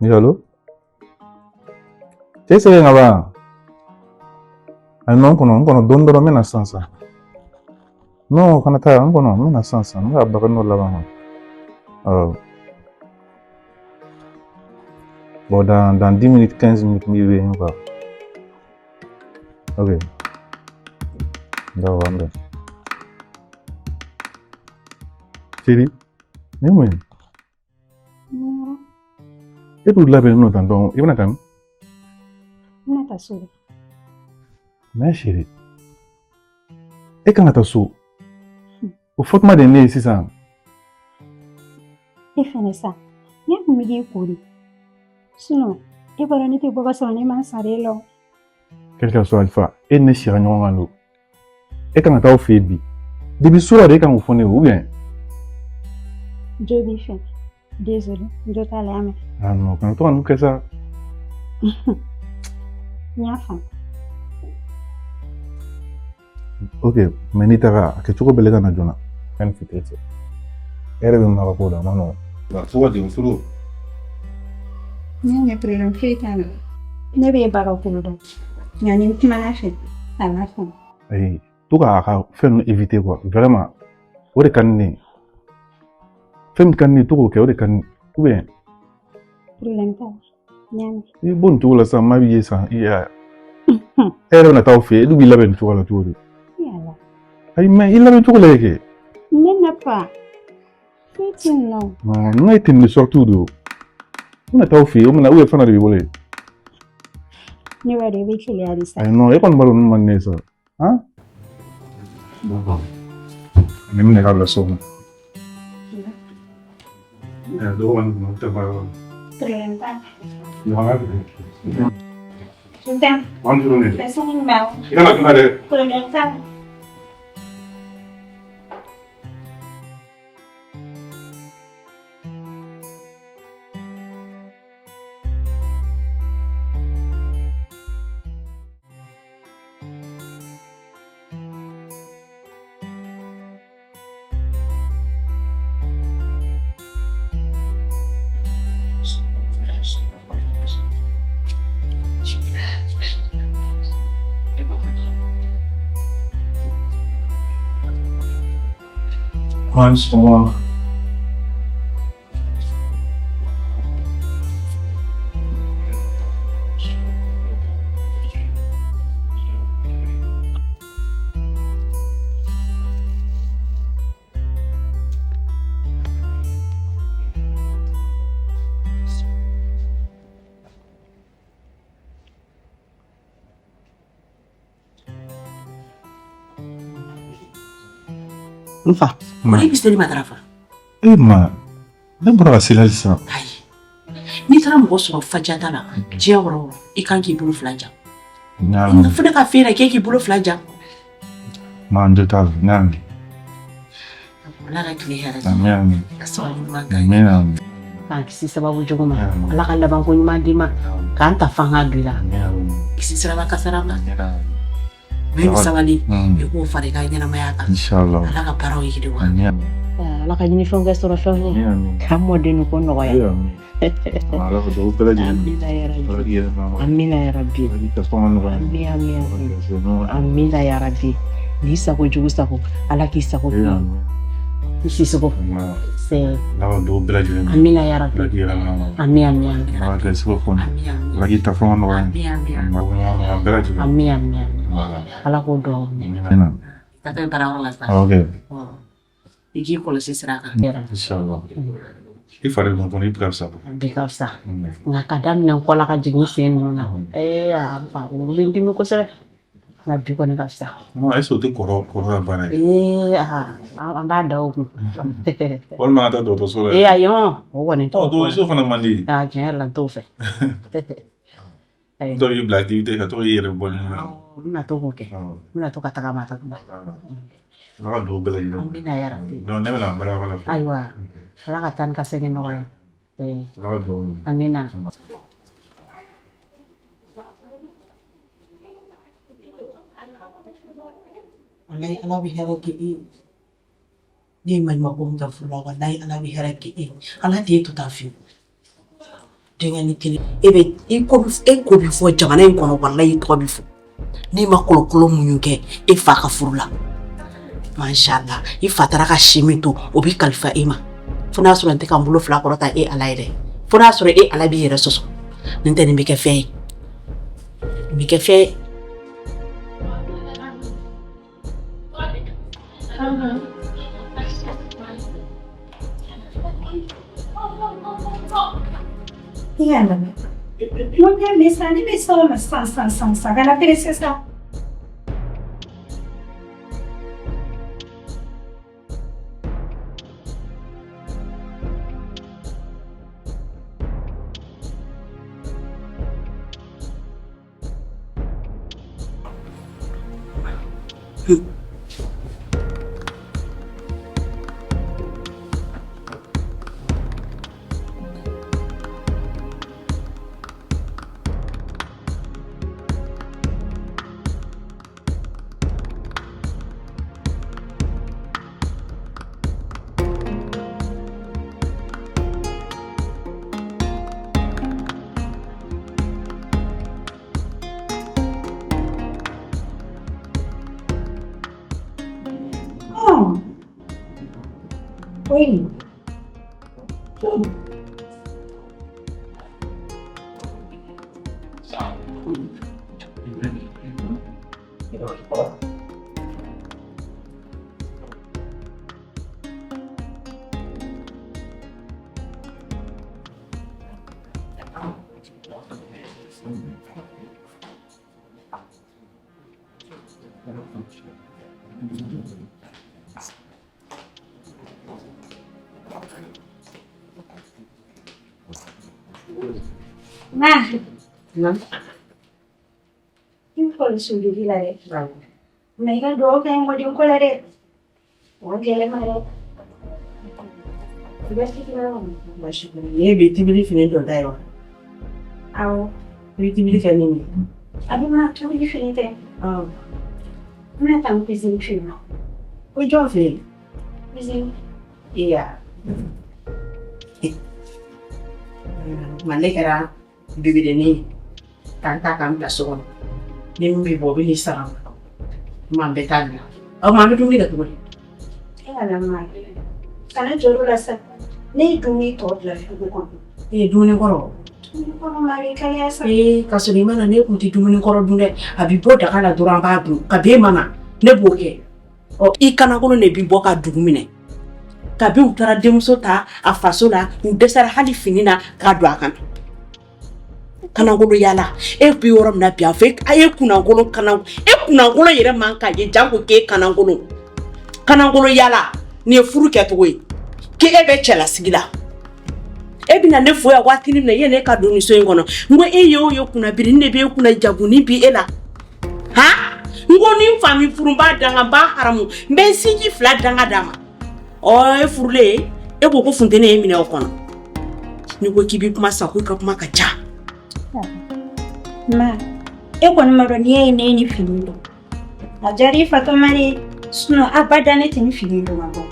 Oui, allo? Cɛ sɛgɛn ka ban? Ayi, non, n kɔnɔ, n kɔnɔ dɔɔni dɔrɔn, n bɛ na sisan sisan. Non, kana taa, n kɔnɔ, n bɛ na sisan sisan, n bɛ ka bakari dɔ laban kɔnɔ. Awɔ. Bon, dans 10 minutes, 15 minutes, n b'i wele quoi. Ok. D'accord, an bɛn. Chérie, nin ye mun ye? E dun labɛnnen don tan tɔ, i bɛna taa min? N bɛna taa so de. Mais chérie, e kan ka taa so. O fɔ tuma de ye ne ye sisan. E fɛnɛ sa, ne kun bɛ k'i ko de. Sinon, e b'a dɔn ne tɛ bɔ ka sɔrɔ ne ma sara e la o. Quel que soit Alpha, e ni ne sira ɲɔgɔn kan don. E kan ka taa aw fɛ yen bi. Depuis su la de e kan k'o fɔ ne ye ou bien? Jo b'i fɛ. Désolé, n jo t'a la y'a mɛn. Ah non, kana to ka ninnu kɛ sa. N y'a faamu. Ok, mais n'i taara a kɛcogo bɛɛ la i ka na joona. Yanni fitiri cɛ. E yɛrɛ bɛ maka ko la, a ma nɔgɔn. Fo ka jigin furu. N y'a mɛn, problème foyi t'a la. Ne b'e ba ka ko dɔn. Nka ni n kumana fɛ, a b'a faamu. Ayi, to k'a ka fɛn ninnu éviter quoi. Vraiment, o de ka di ne ye. Fɛn min ka di ne ye, to k'o kɛ, o de ka di ne ye. Ou bien? Problème t'a la. N y'a mɛn. I bɔ nin cogo la sisan, maa b'i ye sisan, i y'a ye. E yɛrɛ bɛna taa aw fɛ yen, e dun b'i labɛn nin cogo la cogo di? Yala. Ayi, mais i labɛn cogo lajɛ kɛ. Ne na fa. Foyi tɛ yen nɔ. Non, n ka ye tenue de sortie de o. I bɛna taa aw fɛ yen, o bɛna ou bien fɛn dɔ de b'i bolo yen. Ne b'a dɔn i bɛ keleya de sa. Ayi, non, e kɔni b'a dɔn ninnu man di ne ye sa. Han? Nin minɛ ka bila so kɔnɔ. Dɔgɔ kɔni tun tɛ baara la. Problème t'a la. Ɲɔgɔn Je t'aime. Bonne journée. Personne ne m'a. I kana joona dɛ. Problème t'a la. Bonsoir. N fa, e bɛ seli matarafa. E ma, ne bɔra ka seli hali sisan. Ayi, n'i taara mɔgɔ sɔrɔ fajata la diɲɛ yɔrɔ o yɔrɔ, i kan k'i bolo fila jan. N y'a mɛn. Fo ne ka f'e ɲɛna k'e k'i bolo fila jan. Ma, n jo t'a la, n y'a mɛn. Ala ka tile hɛrɛ. Amin, amin. Ka sababu ɲuman kɛ. Amin, amin. K'an kisi sababu jugu ma. Ala ka labanko ɲuman d'i ma. K'an ta fanga don i la. Amin, amin. Kisi siraba kasara ma. Amin, amin. Min bɛ sabali, i k'o fara i ka ɲɛnamaya kan. Inshallah. Ala ka baaraw yiriwa. Amin, amin. Ala ka ɲinifɛnw kɛ sɔrɔ fɛnw ye. Amin, amin. K'an mɔden ko nɔgɔya. Amin. Ala ka dugawu bɛɛ lajɛlen. Amina ya Ala Rabbi. k'i yɛrɛ mɛn. Amina ya Rabbi. Ala k'i ta fanga nɔgɔya. Amin, amin, amin. Amina ya Rabbi. N'i sago jugu sago, Ala k'i sago k'i ye. Amin. I Sisoko. Se. Ala ka dugawu bɛɛ lajɛlen. Amina ya Ala Rabbi. k'i yɛrɛ mɛn. Amin, amin, amin. Ala ka garisigɛ foni. Amin, amin. Ala k'i ta fanga nɔgɔya. Amin, amin. Amin. Bɛɛ lajɛlen. Amin, amin, amin. Voilà. Ala k'o dugawu minɛ. Amin. Taa tɛ baarayɔrɔ la sa. Ok. I k'i kɔlɔsi sira kan. Ya Rabbi. Inshallah. I fari dun kɔnɔ i bɛ ka fisa. Bi ka fisa. Nka ka daminɛ n kɔ la ka jigin n sen ninnu na. Ee a fa, olu bɛ n dimi kosɛbɛ. Nka bi kɔni ka fisa. Non, est-ce que o tɛ kɔrɔ kɔrɔ ka baara ye? Ee aa, an b'a da o kun. Walima an ka taa dɔgɔtɔrɔso la. Ee ayi hɔn, o kɔni t'o Ɔ, dɔgɔtɔrɔso fana man di. Aa, tiɲɛ yɛrɛ la n t'o fɛ. Dɔw y'i bila activité ka to k'i yɛrɛ bɔ ɲɔgɔn na. N bɛna to k'o kɛ. N bɛna to ka tagama tagama. Ala ka dugawu bɛɛ lajɛlen. Amina ya Rabbi. Donc ne bɛna baarayɔrɔ la. Ayiwa, Ala ka taa ni ka segin nɔgɔya. Ala ka dugawu minɛ. Amina. Walayi Ala bɛ hɛrɛ kɛ e ye. Ne ye maɲumanko min kɛ furu la, walayi Ala bɛ hɛrɛ kɛ e ye. Ala t'e to tan fiyewu. Denkɛnin kelen e bɛ i ko e ko bɛ fɔ jamana in kɔnɔ, walayi i tɔgɔ bɛ fɔ. N'i ma kɔlɔkɔlɔ muɲu kɛ e fa ka furu la, mashallah, i fa taara ka si min to, o bɛ kalifa e ma. Fo n'a sɔrɔ n tɛ ka n bolo fila kɔrɔta e Ala ye dɛ, fo n'a sɔrɔ e Ala b'i yɛrɛ sɔsɔ. Nin tɛ nin bɛ kɛ fɛn ye, nin bɛ kɛ fɛn ye. I y'a lamɛn. N ko n y'a mɛn sa, ne bɛ s'aw ma sisan sisan sisan sisan, kana pressé sa. Oh. Oui. Ma. I kɔlɔsi joli la dɛ. Mais i ka dugawu kɛ n kɔden ko la dɛ. O gɛlɛn ma dɛ. Baasi t'i la kɔni? Baasi tɛ. Ne bɛ tibili fini dɔ da ye wa? Awɔ. I bɛ tibili kɛ ni min ye? A bɛ ma tobili fini tɛ. N bɛna taa n cousine fɛ yen nɔ. Ko jɔn fɛ yen? Cousine. Iya. Ma ne kɛra bebedennin ye k'an ta k'an bila so kɔnɔ. Ni min bɛ bɔ, o bɛ n'i sara n ma, an bɛ taa bila. O tuma an bɛ dumuni kɛ cogo di? E ala ma. Kana jɔrɔ la sa. Ne ye dumuni tɔ bila frigo kɔnɔ. Ee, dumuni kɔrɔ? Dumuni kɔrɔ ma bɛ kalaya sa. Ee, ka sɔrɔ i ma na, ne tun tɛ dumuni kɔrɔ dun dɛ. A bɛ bɔ daga la dɔrɔn, an b'a dun. Ka b'e ma na, ne b'o kɛ. Ɔ, i kanakolo de bi bɔ ka dugu minɛ. Kabi u taara denmuso ta a faso la, u dɛsɛra hali fini na k'a don a kan. Kanangolo yala e bɛ yɔrɔ min na bi, a fɔ a ye kunnangolo kana e kunnangolo yɛrɛ man ka ye, janko k'e kanangolo kanangolo yala. Nin ye furu kɛcogo ye k'e bɛ cɛlasigi la? E bɛna ne fo yan waati min na, i ye ne ka don nin so in kɔnɔ, n ko e ye o ye kunnabiri ne b'e kunna jaguni bi e la. Han, n ko ni n fa min furu, n b'a danga, n b'a haramu, n bɛ n sinji fila danga d'a ma. Ɔ, e furulen, e ko ko funteni ye minɛ o kɔnɔ. N'i ko k'i bɛ kuma sa, ko i ka kuma ka ca. Ma, e kɔni ma dɔn n'i ye ne ni fini don. A diyara i fatɔma de, sinon abada ne tɛ ni fini don ka bɔ.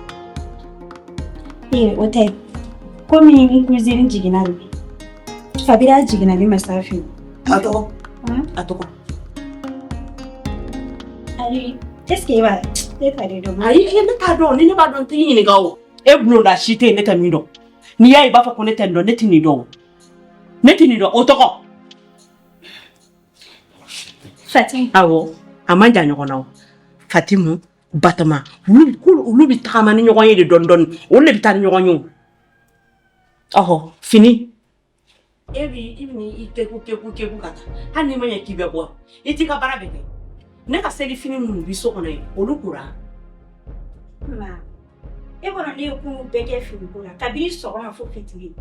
Ee, o tɛ. Komi n cousine jiginna de. Kabiri a jiginna, ne ma s'a fɛ yen. A tɔgɔ? A tɔgɔ? Ayi, est-ce que e b'a ne t'a de dɔn. Ayi, ne t'a dɔn. Ni ne b'a dɔn, n t'i ɲininka o. E bulonda si tɛ yen ne tɛ min dɔn. N'i y'a ye i b'a fɔ ko ne tɛ nin dɔn, ne tɛ nin dɔn o. Ne tɛ nin dɔn. O tɔgɔ? Fati. Awɔ, a man jan ɲɔgɔn na o. Fatimu, Batama, olu bɛ tagama ni ɲɔgɔn ye de dɔɔni dɔɔni. Olu de bɛ taa ni ɲɔgɔn ye o. Ɔhɔ, fini. E bi i bɛ i keku keku keku ka taa, hali n'i ma ɲɛ k'i bɛ bɔ, i t'i ka baara bɛɛ kɛ. Ne ka seli fini minnu bi so kɔnɔ yen, olu kora. Ma, e kɔnɔ ne ye kun bɛɛ kɛ finiko la kabini sɔgɔma fo fitiri.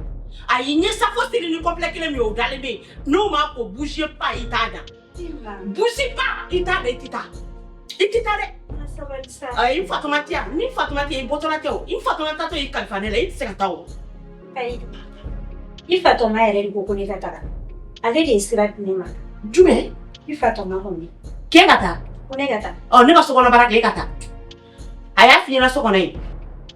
Ayi, n ye safo siri ni complet kelen min ye, o dalen bɛ yen. N'o ma ko bouge pas, i t'a da. Bouge pas, i t'a da, i tɛ taa. I tɛ taa dɛ. Sabali sa. Ayi, n fatɔma tɛ yan. Ni n fatɔma tɛ yen, i bɔtɔla tɛ o. I fatɔma tatɔ y'i kalifa ne la, i tɛ se ka taa o. Ayi. I fatɔma yɛrɛ de ko ko ne ka taga. Ale de ye sira di ne ma. Jumɛn? I fatɔma kɔni. K'e ka taa? Ko ne ka taa. Ɔ, ne ka sokɔnɔ baara kɛ, e ka taa. A y'a f'i ɲɛna so kɔnɔ yen.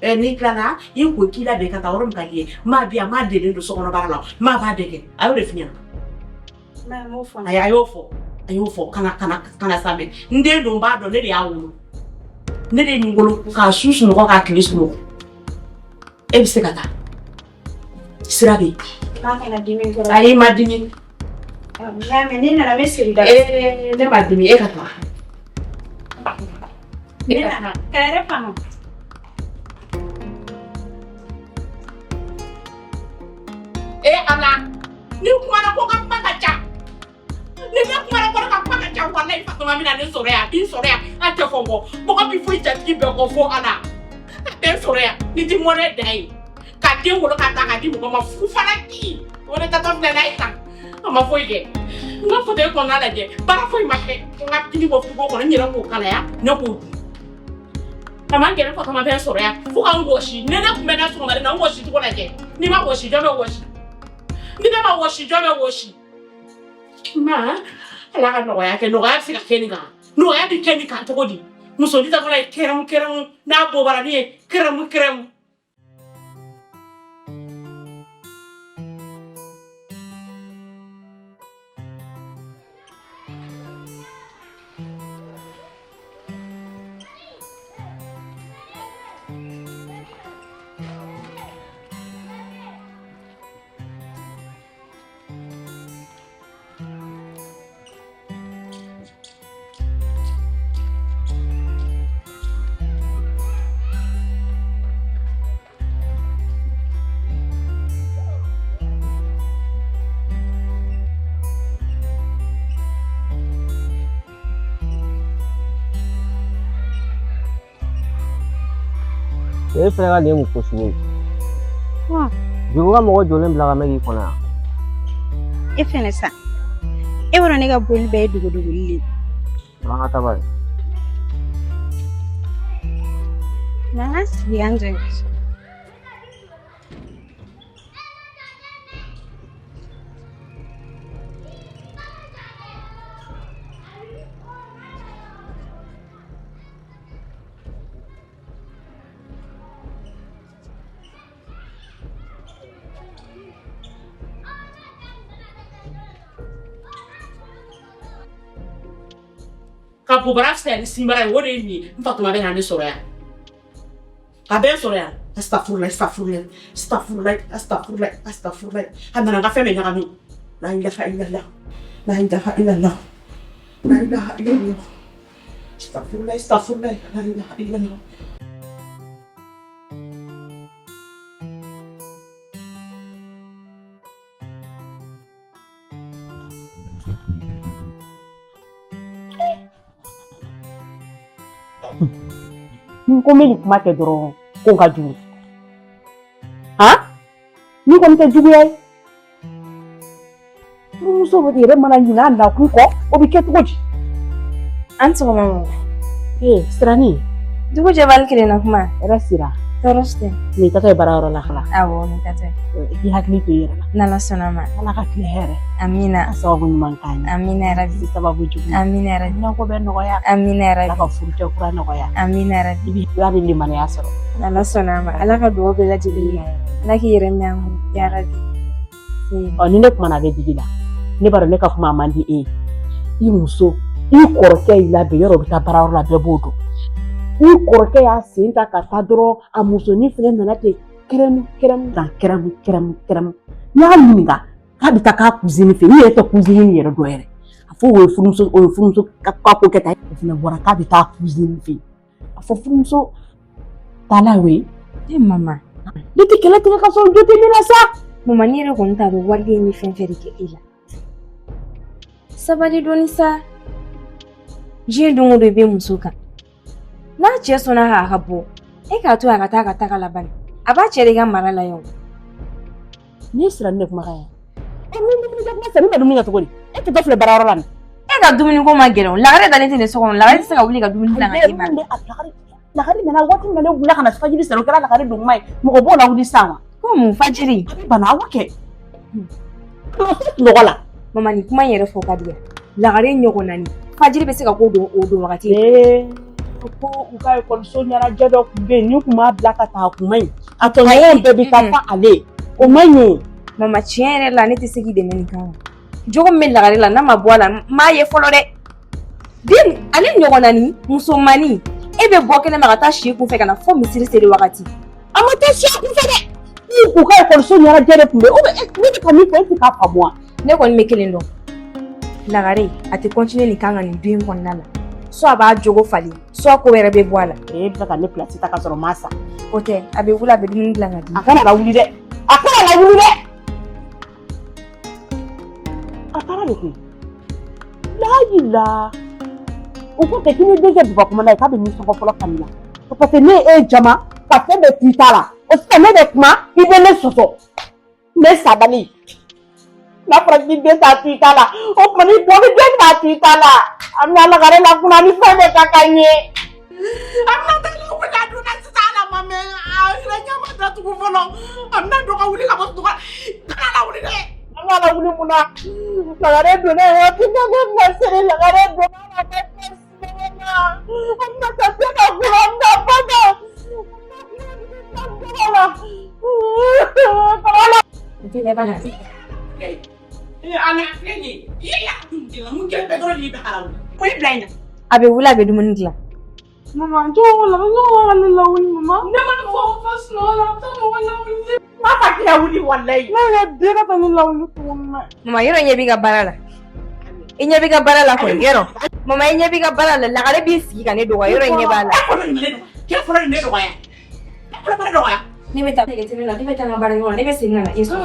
N'i tilala i ko k'i labɛn ka taa yɔrɔ min ka di i ye maa bi yan maa delilen don sokɔnɔ baara la maa b'a bɛɛ kɛ a y'o de f'i ɲɛna. Ayi a y'o fɔ a y'o fɔ kana kana kana samɛ n den don n b'a dɔn ne de y'a wolo ne de ye nin wolo k'a su sunɔgɔ k'a tile sunɔgɔ e bɛ se ka taa sira bɛ yen. Ayi ma dimi. Ne nana n bɛ segin da. Ee ne ma dimi e ka taa. Ne nana ka yɛrɛ faamu. E ala ni kumana ko ka kuma ka ca ni ne kumana ko ka kuma ka ca walayi Fatuma bɛna ne sɔrɔ yan a b'i sɔrɔ yan a tɛ fɔ n kɔ mɔgɔ b'i fɔ i jatigi bɛɛ kɔ fo ala a tɛ n sɔrɔ yan ni ti mɔnɛ dan ye ka den wolo ka ta k'a di mɔgɔ ma fu fana ki o de tatɔ filɛ n'a ye tan a ma foyi kɛ n ka fauteuil kɔnɔna lajɛ baara foyi ma kɛ n ka kini bɔ frigo kɔnɔ n yɛrɛ k'o kalaya ne k'o dun a man gɛlɛn Fatuma bɛ n sɔrɔ yan fo ka n wɔsi ne ne tun bɛ na sɔgɔmada na n wɔsi cogo lajɛ n'i ma wɔsi jɔn bɛ wɔsi ni ne ma wɔsi jɔn bɛ wɔsi ma ala ka nɔgɔya kɛ nɔgɔya bɛ se ka kɛ nin kan nɔgɔya bɛ kɛ nin kan cogo di musonin tatɔla ye kɛrɛmu kɛrɛmu n'a bobara ni ye kɛrɛmu kɛrɛmu. E fana ka nin ye mun ko sugu ye? Dugu ka mɔgɔ jɔlen bila ka mɛn k'i kɔnɔ yan. E fɛnɛ sa e b'a dɔn ne ka boli bɛɛ ye dogodogoli de ye. An ka taa bari. Na an ka sigi an jɛ. Ka bobara fisaya ni sinbara ye o de ye nin ye n Fatuma bɛ na ne sɔrɔ yan a bɛ n sɔrɔ yan astafurulayi astafurulayi astafurulayi astafurulayi astafurulayi a nana n ka fɛn bɛɛ ɲagami la ilaha illallah la ilaha illallah la ilaha illallah astafurulayi astafurulayi la ilaha illallah. N ko n bɛ nin kuma kɛ dɔrɔn ko n ka jugu han ni kɔni tɛ juguya ye furumuso yɛrɛ mana ɲinɛ a nakun kɔ o bɛ kɛ cogo di. An sɔgɔma mama. Ee Sirani. Dugu jɛbali kelen na kuma. Hɛrɛ sira. Tɔɔrɔ si tɛ. Nin tatɔ ye baarayɔrɔ la fɔlɔ. Awɔ nin tatɔ ye. I k'i hakili to i yɛrɛ la. N'Ala sɔnna a ma. Ala ka tile hɛrɛ. Amina. Ka sababu ɲuman k'an ye. Amina yarabi. Sababu jugu. Amina yarabi. Ko bɛ nɔgɔya. Amina yarabi. Ala ka furucɛ kura nɔgɔya. Amina yarabi. I bɛ bɛ limaniya sɔrɔ. N'Ala sɔnna a ma. Ala ka dugawu bɛɛ lajɛlen minɛ. Ala k'i yɛrɛ mɛn an kɔrɔ yarabi. Ɔ ni ne kumana a bɛ digi la. Ne b'a dɔn ne ka kuma a man di e ye. I muso i kɔrɔkɛ y'i labɛn yɔrɔ o bɛ taa baarayɔrɔ la bɛɛ b'o dɔn. I kɔrɔkɛ y'a sen ta ka taa dɔrɔn a musonin fɛnɛ nana ten kɛrɛmu kɛrɛmu kan kɛrɛmu kɛrɛmu kɛrɛmu. N y'a ɲininka k'a bɛ taa k'a cousine fɛ yen n yɛrɛ tɛ cousine in yɛrɛ dɔn yɛrɛ. A fɔ o ye furumuso o ye furumuso ka ko kɛ tan o fana bɔra k'a bɛ taa cousine fɛ yen. A fɔ furumuso taala o ye. E mama. Ne tɛ kɛlɛ tigɛ ka sɔrɔ jo tɛ ne la sa. Mama ne yɛrɛ kɔni t'a dɔn waliden ye fɛn fɛn de kɛ e la. Sabali dɔɔni sa. Diɲɛ don o don i bɛ muso kan. N'a cɛ sɔnna k'a ka bɔ, e k'a to a ka taa ka taga laban. A b'a cɛ de ka mara la yan o. N'i sira ne kumakan ye. E ni dumuni kɛ kuma sera ne bɛ dumuni kɛ cogo di? E tɛ dɔ filɛ baarayɔrɔ la nin. E ka dumuni ko ma gɛlɛn o. Lagare dalen tɛ nin so kɔnɔ. Lagare tɛ se ka wuli ka dumuni dilan ka d'i ma. Lagare nana waati min na ne wulila ka na fajiri seli o kɛra lagare don kuma ye. Mɔgɔ b'o lawuli sisan wa? Ko mun fajiri? A bɛ bana awɔ kɛ. Sunɔgɔ la. Mama nin kuma in yɛrɛ fɔ ka di yan. Lagare ɲɔgɔn naani. Fajiri bɛ se ka k'o don o don wagati. Ko u ka ekɔliso ɲɛnajɛ dɔ tun bɛ yen, ni tun b'a bila ka taa, a kun man ɲi. A tɔɲɔgɔnw bɛɛ bɛ taa fɔ ale, o man ɲi o. Mama, tiɲɛ yɛrɛ la, ne tɛ se k'i dɛmɛ nin kan. Jogo min bɛ Lagare la, n'a ma bɔ a la, n m'a ye fɔlɔ dɛ. Den ale ɲɔgɔnna ni musomannin, e bɛ bɔ kɛnɛ ma ka taa si kunfɛ ka na fo misiri seli wagati. A ma taa si a kunfɛ dɛ, u ka ekɔliso ɲɛnajɛ de tun bɛ yen. Ne bɛ ka min fɔ, e tɛ k'a faamu wa? Ne kɔni bɛ kelen dɔn, Lagare a tɛ continuer nin kan ka nin du in kɔnɔna la. Soit a b'a jogo falen, soit ko wɛrɛ bɛ bɔ a la. E bɛ fɛ ka ne place ta ka sɔrɔ n ma sa. O tɛ, a bɛ wuli, a bɛ dumuni dilan ka di. A kana lawuli dɛ, a kana lawuli dɛ. A taara de koyi. Layi la, o ko tɛ k'i ni denkɛ duba kuma na ye k'a bɛ nisɔngɔ fɔlɔ ka nin na, parce que ne ye e jama ka fɛn bɛɛ to i ta la. O sisan ne bɛ kuma, i bɛ ne sɔsɔ. Ne sabali, n'a fɔra k'i den t'a to i ta la, o tuma ni bɔ ni den t'a to i ta la, a bɛna Lagare la kunna ni fɛn bɛɛ ka kan ye. A bɛna taa la wuli, a donna sisan, ala ma mɛn, a yɛrɛ ɲɛ ma datugu fɔlɔ, a bɛna dɔn ka wuli ka bɔ sunɔgɔ. Kana la wuli dɛ. An b'a lawuli mun na? Lagare donna yen waati min na, ne bɛna seri. Lagare donna la, ne bɛna sunɔgɔ la. An bɛna taa se ka kunna, an bɛna ba kan. Ala filɛ nin ye, i y'a dun dilan mun kɛ bɛɛ dɔrɔn de bɛ ala wuli ko i bila in na. A bɛ wuli, a bɛ dumuni dilan. Mama, jɔn la, jɔn ka ne lawuli, mama. Ne ma fɔ ko sunɔgɔ la, a bɛ taa mɔgɔ lawuli. N b'a fɔ k'i ka wuli, walayi. Ne yɛrɛ den ka taa ne lawuli tuguni dɛ. Mama, yɔrɔ ɲɛ b'i ka baara la. I ɲɛ b'i ka baara la kɔni, yɔrɔ. Mama, i ɲɛ b'i ka baara la. Lagare b'i sigi ka ne dɔgɔya, yɔrɔ ɲɛ b'a la. E fɔlɔ nin ne dɔgɔya, k'e fɔlɔ nin ne dɔgɔya, e fɔlɔ ma ne dɔgɔya. Ne bɛ taa nɛgɛteli la, ne bɛ taa n ka baarakɛyɔrɔ la, ne bɛ segin ka na e sɔrɔ.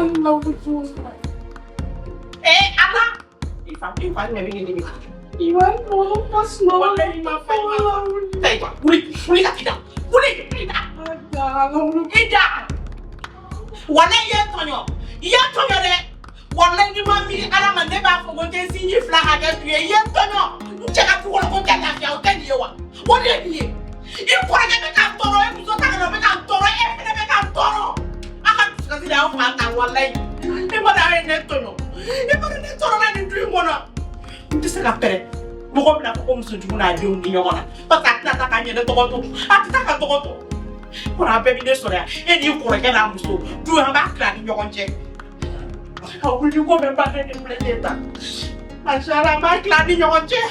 Ee ala, i fa i fa ɲɛ bɛ ɲini. I b'a fɔ sunɔgɔ la. Walayi, i ma fa, i ma fa. Ayiwa, wuli, wuli ka t'i da, wuli i da, i da. Walayi, i ye n tɔɲɔ, i ye n tɔɲɔ dɛ. Walayi, ni ma miiri ala ma, ne b'a fɔ ko n tɛ sinji fila hakɛ t'u ye. I ye n tɔɲɔ, n cɛ ka du kɔnɔ ko n tɛ lafiya, o tɛ nin ye wa? O de ye nin ye. I kɔrɔkɛ bɛ ka n tɔɔrɔ, e muso ta ka na, o bɛ ka n tɔɔrɔ, e fɛnɛ bɛ ka n tɔɔrɔ. A ka dusukasi de y'aw fa ta, walayi. E ma dɔn aw ye ne tɔɲɔ, e ma dɔn ne tɔɔrɔla nin du in kɔnɔ. N tɛ se ka pɛrɛn, mɔgɔ bɛna fɔ ko muso jugu n'a denw di ɲɔgɔn na, parce que a tɛna taa k'a ɲɛ ne tɔgɔ to, a tɛ taa ka tɔgɔ to kɔrɔ. A bɛɛ bɛ ne sɔrɔ yan, e n'i kɔrɔkɛ n'a muso du, an b'a tila ni ɲɔgɔn cɛ. A wuli ko bɛɛ bannen de filɛ nin ye tan, a sara, an b'a tila ni ɲɔgɔn cɛ.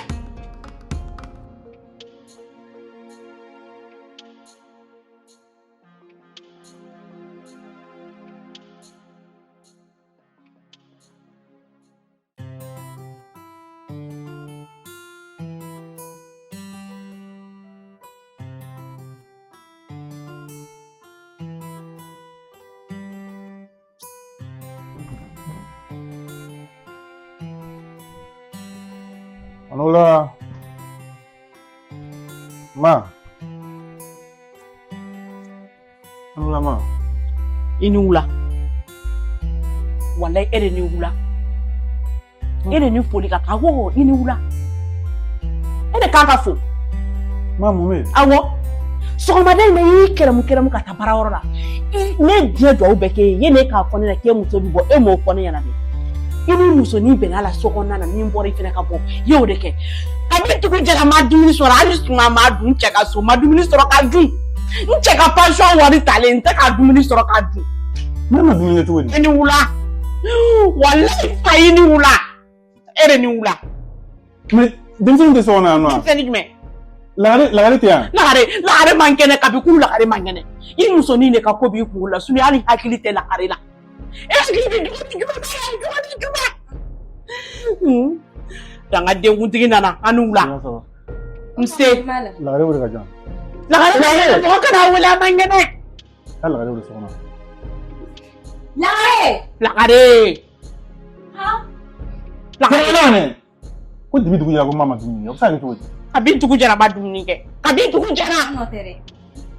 Anola. Ma. Anola ma. I ni wula. Walayi, e de ni wula. E de ni foli ka kan. Awɔ, i ni wula. E de kan ka fo. Ma, mun bɛ yen? Awɔ, sɔgɔmada in na, i y'i kɛrɛmu kɛrɛmu ka taa baarayɔrɔ la. Ne ye diɲɛ duwawu bɛɛ k'e ye, yanni e k'a fɔ ne ɲɛna k'e muso bɛ bɔ, e m'o fɔ ne ɲɛna dɛ. I ni musonin bɛnna la so kɔnɔna na, min bɔra i fɛnɛ ka bɔ, i y'o de kɛ. Kabi dugu jɛra, n ma dumuni sɔrɔ, hali suma ma dun. N cɛ ka so, n ma dumuni sɔrɔ ka dun. N cɛ ka pension wari talen, n tɛ ka dumuni sɔrɔ ka dun. Ne ma dumuni kɛ cogo di? I ni wula, walayi fa, i ni wula, e de ni wula. Mais denmisɛnnin tɛ so kɔnɔ yan nɔ wa? Denmisɛnnin jumɛn? Lagare, Lagare tɛ yan. Lagare, Lagare man kɛnɛ, kabi kunu Lagare man kɛnɛ. I musonin de ka ko b'i kunkolo la, sinɔn hali hakili tɛ Lagare la. E hakili bɛ jugu ni jumɛn jugu ni jumɛn? Danga denkuntigi nana, an ni wula. Nse. Lagare wele ka jan. Lagare, Lagare, mɔgɔ kana wele, a man kɛnɛ. Taa Lagare wele so kɔnɔ. Lagare! Lagare! Lagare Lagare. Ko dibi dugu jɛra ko ma dumuni kɛ. O bɛ se ka kɛ cogo di? Kabi dugu jɛra, ma dumuni kɛ. Kabi dugu jɛra. Nɔ tɛ dɛ.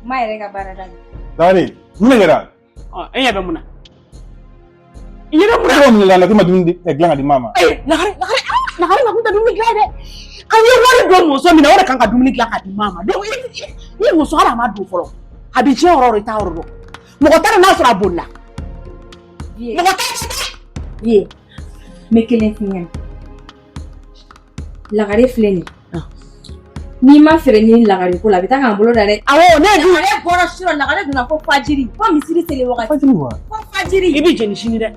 Ma yɛrɛ ka baara da. Lagare, mun de kɛra? Ɔ, e ɲɛ bɛ mun na? I ɲɛ bɛ mun na? E b'o mun de la k'i ma dumuni dilan ka di maa ma? Ee, Lagare, Lagare, Lagare na kun tɛ dumuni dilan ye dɛ. An ye wari don muso min na, o de kan ka dumuni dilan ka di maa ma. Donc i muso hali a ma dun fɔlɔ. A bɛ diɲɛ yɔrɔ o yɔrɔ, i t'a yɔrɔ dɔn. Mɔgɔ t'a dɔn n'a sɔrɔ a bolila. Mɔgɔ t'a dɔn dɛ. Ye, n bɛ kelen f'i ɲɛna. Lagare filɛ nin ye. N'i ma fɛɛrɛ ɲini lagare ko la, a bɛ taa k'an bolo da dɛ. Awɔ, ne ye du. Lagare bɔra surɔ, lagare donna fo fajiri, fo misiri seli wagati. Fajiri wa? Fo fajiri. I bɛ jeni sini dɛ.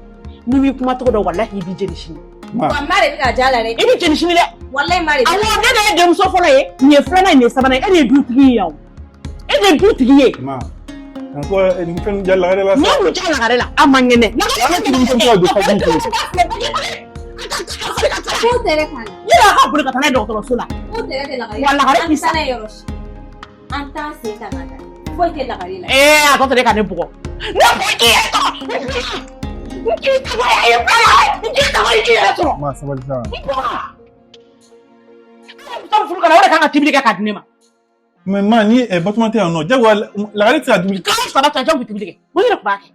N'i m'i kuma tɔgɔ dɔn, walahi i b'i jeni sini. Wa ma de bɛ ka diya la dɛ. I bɛ jeni sini dɛ. Walahi ma de. Awɔ, ne de ye denmuso fɔlɔ ye, nin ye filanan ye, nin ye sabanan ye, e de ye dutigi ye yan o. E de ye dutigi ye. Ma, n ko nin fɛn ja lagare la N sa. ye mun ja lagare la? A man kɛnɛ. Lagare tigi muso bɛ se ka don fajiri fɛ. Ko tɛrɛ k'a la. Yala a ka boli ka taa n'a ye dɔgɔtɔrɔso la. Ko tɛrɛ tɛ lagare. Wa lagare An k'i tɛ taa sa. n'a ye yɔrɔ si. An t'an sen ta k'a da. Foyi tɛ lagare la. Ee, a tɔ tɛ ne ka ne bugɔ. Ne ko k'i yɛrɛ tɔgɔ. N k'i tɔgɔ ye fila ye. N k'i tɔgɔ ye k'i yɛrɛ sɔrɔ. Ma, sabali sa. N bɔra. Muso furu kana o de kan ka tibili kɛ k'a di ne ma. Mais ma, ni Batuma tɛ yan nɔ, jagoya lagare tɛ se ka dumuni. Kalo saba cɛ, jɔn bɛ tibili kɛ? Mun yɛrɛ tun b'a kɛ?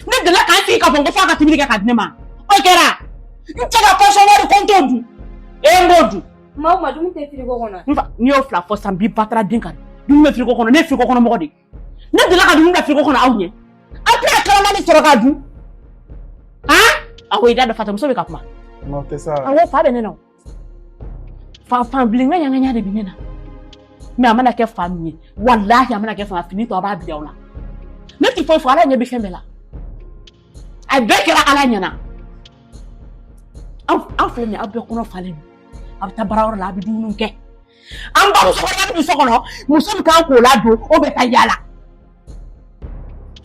Ne delila k'an sigi k'a fɔ n ko f'a ka tibili kɛ k'a di ne ma. O kɛra. N cɛ ka kɔsɔn wari ko n t'o dun. Ee, n b'o dun. Ma, o ma dumuni tɛ firigo kɔnɔ. N fa, n'i y'o fila fɔ sisan, n b'i batara den kan. Dumuni bɛ firigo kɔnɔ, ne ye firigo kɔnɔ mɔgɔ de ye. Ne delila ka dumuni bila firigo kɔnɔ aw ɲɛ. Aw tɛna kalamani sɔrɔ k'a dun. Han? Awɔ, i da dɔ fatamuso bɛ ka kuma. Ma, o tɛ sa. Awɔ, fa bɛ ne na o. Fa fan bilen ŋaɲa ŋaɲa de bɛ ne na. Mais a mana kɛ fa min ye, walahi a mana kɛ fa fini tɔ a b'a bila aw la. Ne ti foyi fɔ, Ala ɲɛ bɛ fɛn bɛɛ la. A bɛɛ kɛra Ala ɲɛna. Aw filɛ nin ye, aw bɛɛ kɔnɔ falen don. A bɛ taa baarayɔrɔ la, a bɛ dumuni kɛ. An ba musokɔrɔba bɛ don so kɔnɔ, muso bɛ k'an k'o ladon, o bɛ taa yaala.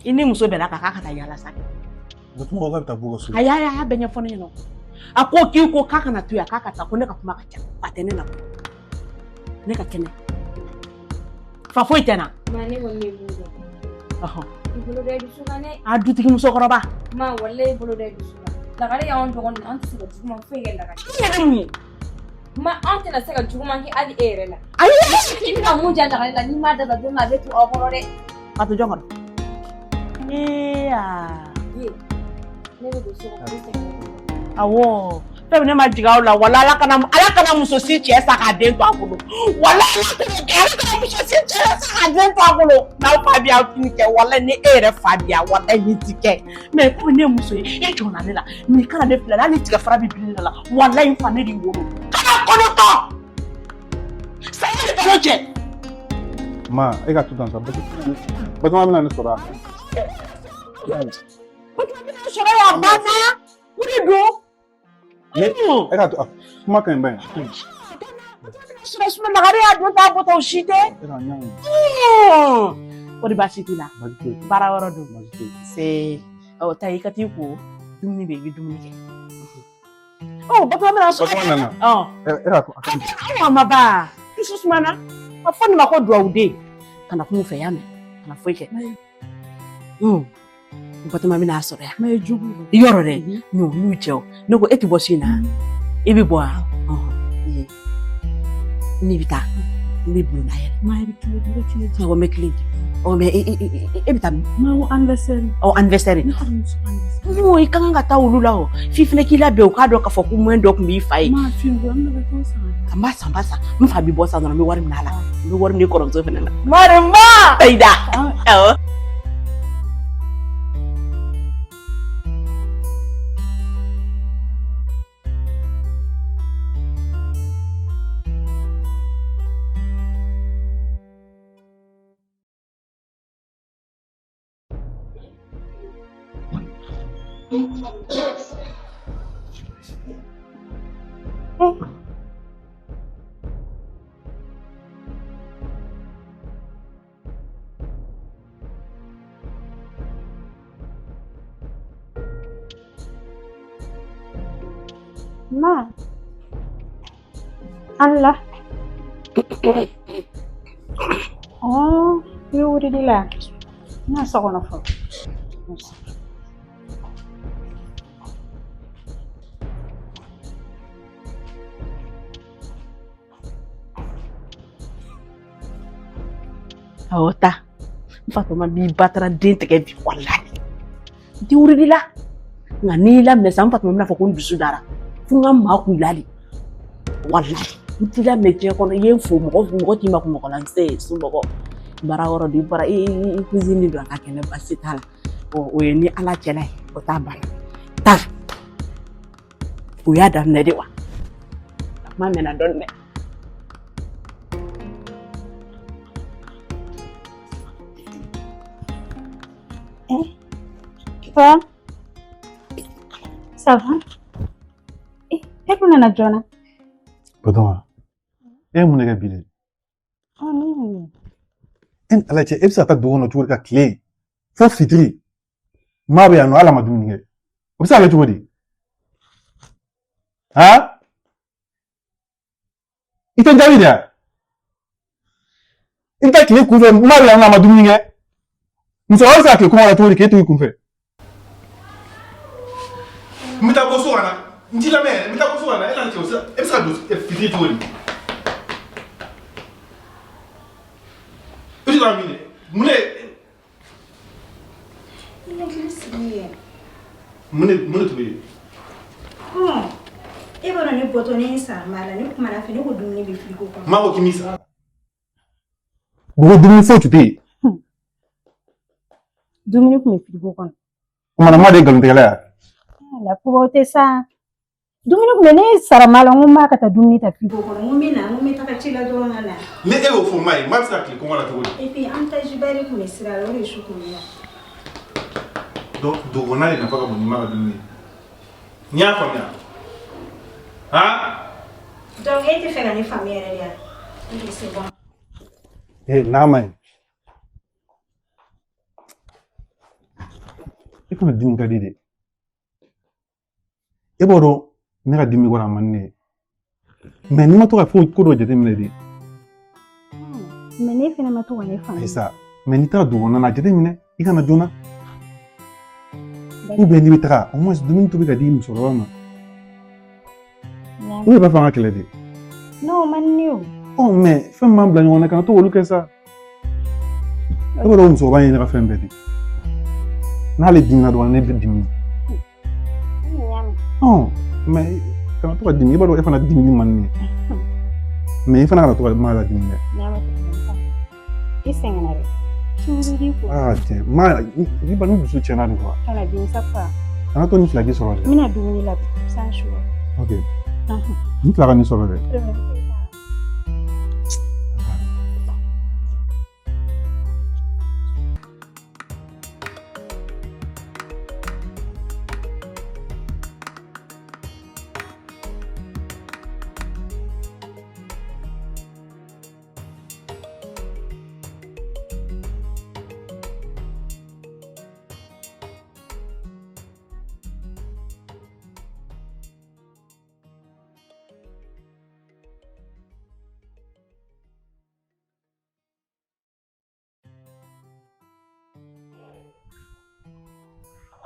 I ni muso bɛnna kan k'a ka taa yaala sa. Batuma ko k'a bɛ taa bɔ ka so. A y'a bɛɛ ɲɛfɔ ne ɲɛna. A ko k'i ko k'a kana to yan, k'a ka taa, ko ne ka kuma ka ca. Fa tɛ ne la. Ne ka kɛnɛ. Fa foyi tɛ n na. Ma, ne kɔni bɛ mun dɔn. Ɔhɔn. I bolo da i dusu kan dɛ. A dutigi musokɔrɔba. Ma, walahi i bolo da i dusu kan. Lagare y'anw dɔgɔnin, an tɛ se ka juguman foyi kɛ lagare. I yɛrɛ mun ye? Ma, an tɛna se ka juguman kɛ hali e yɛrɛ la. Ayi. I bɛna mun ja lagare la, n'i m'a dabila don min a bɛ to aw kɔrɔ dɛ. Ka to jɔn kɔrɔ? Ee aa. Ye, ne bɛ don so kɔnɔ, ne tɛ. Awɔ. Fɛn min ne ma jigin aw la, wala Ala kana muso si cɛ sa k'a den to a bolo. Wala Ala kana muso si cɛ sa k'a den to a bolo. N'aw fa bi aw ti nin kɛ, wala ni e yɛrɛ fa bi yan, wala ni ti kɛ. Mais komi ne ye muso ye, e jɔnna ne la. Mais kana ne filɛ, hali ni tigɛ fara bɛ bin ne la, walahi n fa ne de wolo. Kana kɔnɔtɔ. Saya de balo cɛ. Ma, e ka to tan sa. Batuma bɛna ne sɔrɔ yan. Batuma bɛna ne sɔrɔ yan, a banna. O de don. Ne, e ka to, kuma ka ɲi ba ye. Sɔrɔ suma lagare y'a don t'a bɔtɔ o si tɛ. E ka ɲa. O de baasi t'i la. Baasi tɛ yen. Baara yɔrɔ don. Baasi tɛ yen. Se ɔ taa i ka t'i ko dumuni bɛ yen, i bɛ dumuni kɛ. Ɔ Batuma bɛna sɔrɔ. Batuma nana. Ɔ. E ka to a ka ɲi. Awa ma ba. Dusu sumana. A fɔ nin ma ko duwawuden. Kana kuma u fɛ y'a mɛn. Kana foyi kɛ. Batuma bɛna a sɔrɔ yan. Ma ye jugu ye. Yɔrɔ dɛ, n'o y'u jɛ o. Ne ko e tɛ bɔ su in na. I bɛ bɔ wa? N'i bɛ taa, n bɛ bulon dayɛlɛ. Ma, i bɛ tile di, i bɛ tile di. Awɔ, n bɛ tile di. Ɔ mais e bɛ taa min? Ma, ko anniversaire. Ɔ anniversaire. Ne kɔrɔmuso anniversaire. Non, i ka kan ka taa olu la o. F'i fana k'i labɛn u k'a dɔn k'a fɔ ko moyen dɔ tun b'i fa ye. Ma, fini ko an bɛ t'o san. N b'a san, n b'a san. N fa bɛ bɔ san dɔrɔn, n bɛ wari minɛ a la. N bɛ wari minɛ i kɔrɔmuso fana la. Marima! Ayida. Awɔ. Ma. Allah. Oh, i bɛ wurudi la. N na so kɔnɔ fɔlɔ. Awɔ ta. N fatɔma b'i batara den tigɛ bi walahi. N tɛ wurudi la. Nka n'i y'i laminɛ sisan, n fatɔma bɛna fɔ ko n dusu dara. Fo n ka maa kun la de. Walahi. N t'i laminɛ diɲɛ kɔnɔ. I ye n fo mɔgɔ mɔgɔ t'i ma ko mɔgɔ la n se somɔgɔ. Baara yɔrɔ don i bɔra i cousine don a ka kɛnɛ baasi t'a la. Ɔ o ye ni Ala cɛla ye o t'a banna. Ta. O y'a daminɛ de wa. A kuma mɛnna dɔɔni dɛ. Papa, ça va? E kun nana joona. Batɔma, e ye mun de kɛ bi de? Ɔ, ne ye mun ye? E ni Ala cɛ, e bɛ se ka taa dugu kɔnɔ cogo di ka tile fo fitiri? Maa bɛ yan nɔ, hali a ma dumuni kɛ. O bɛ se ka kɛ cogo di? Han? I tɛ n jaabi de wa? I bɛ taa tile kunfɛ, maa bɛ yan nɔ, a ma dumuni kɛ. Musokɔrɔba bɛ se ka tile kɔngɔ la cogo di k'e to i kunfɛ? N bɛ taa bɔ so ka na. N t'i lamɛn yɛrɛ, n bɛ taa bɔ so ka na. E n'a cɛ, e bɛ se ka don fitiri cogo di? I bɛ taa min de? Mun de? I hakili sigi yɛ. Mun de tun bɛ yen? Hɔn, e b'a dɔn ne bɔtɔ ne ye san maa la, ne kumana fɛ, ne ko dumuni bɛ firigo kɔnɔ. N m'a fɔ k'i m'i sara. Ko dumuni foyi tun tɛ yen. Dumuni tun bɛ firigo kɔnɔ. O tuma na maa de ye nkalontigɛla ye wa? La o tɛ sa. Dumuni tun bɛ ne sara maa la, n ko n b'a ka taa dumuni ta firigo kɔnɔ, n ko n bɛ na, n ko n bɛ taga ci la dɔrɔn ka na. Ni e y'o fɔ maa ye, maa bɛ se ka tile kɔngɔ la cogo di? Et puis an tajiba de tun bɛ sira la, o de su tun bɛ na. Donc dugu kɔnɔna de nafa ka bon ni maa ka dumuni ye. N y'a faamuya. Han? Donc e tɛ fɛ ka ne faamuya yɛrɛ de wa? Ok, c'est bon. Eh, n'a ma ɲi. E kana dimi ka di de. E b'a dɔn ne ka dimi kɔrɔ a man di ne ye. Mais n'i ma to ka fo ko dɔ jateminɛ de. Mais ne fɛnɛ ma to ka ne faamuya. Ayi sa, mais n'i taara dugu kɔnɔna na, a jateminɛ i ka na joona. Ou bien n'i bɛ taga, au moins dumuni tobi ka di musokɔrɔba ma. Ou bien b'a fɔ an ka kɛlɛ de. Non, o man di ne ye o. Ɔ, mais fɛn min b'an bila ɲɔgɔn na, kana to k'olu kɛ sa. E b'a dɔn musokɔrɔba in ye ne ka fɛn bɛɛ de. N'ale dimina dɔrɔn, ne bɛ dimi. Ɔ, mais kana to ka dimi, i b'a dɔn e fana dimini man di ne ye. Mais i fana kana to ka maa ladimi dɛ. I sɛgɛnna dɛ. Sungurun ko. Aa tiɲɛ, maa i ba ni dusu tiɲɛna de quoi. Kana dimi sa fa. Kana to nin fila k'i sɔrɔ dɛ. N bɛna dumuni labɛn san su. Ok. Nin fila ka nin sɔrɔ dɛ.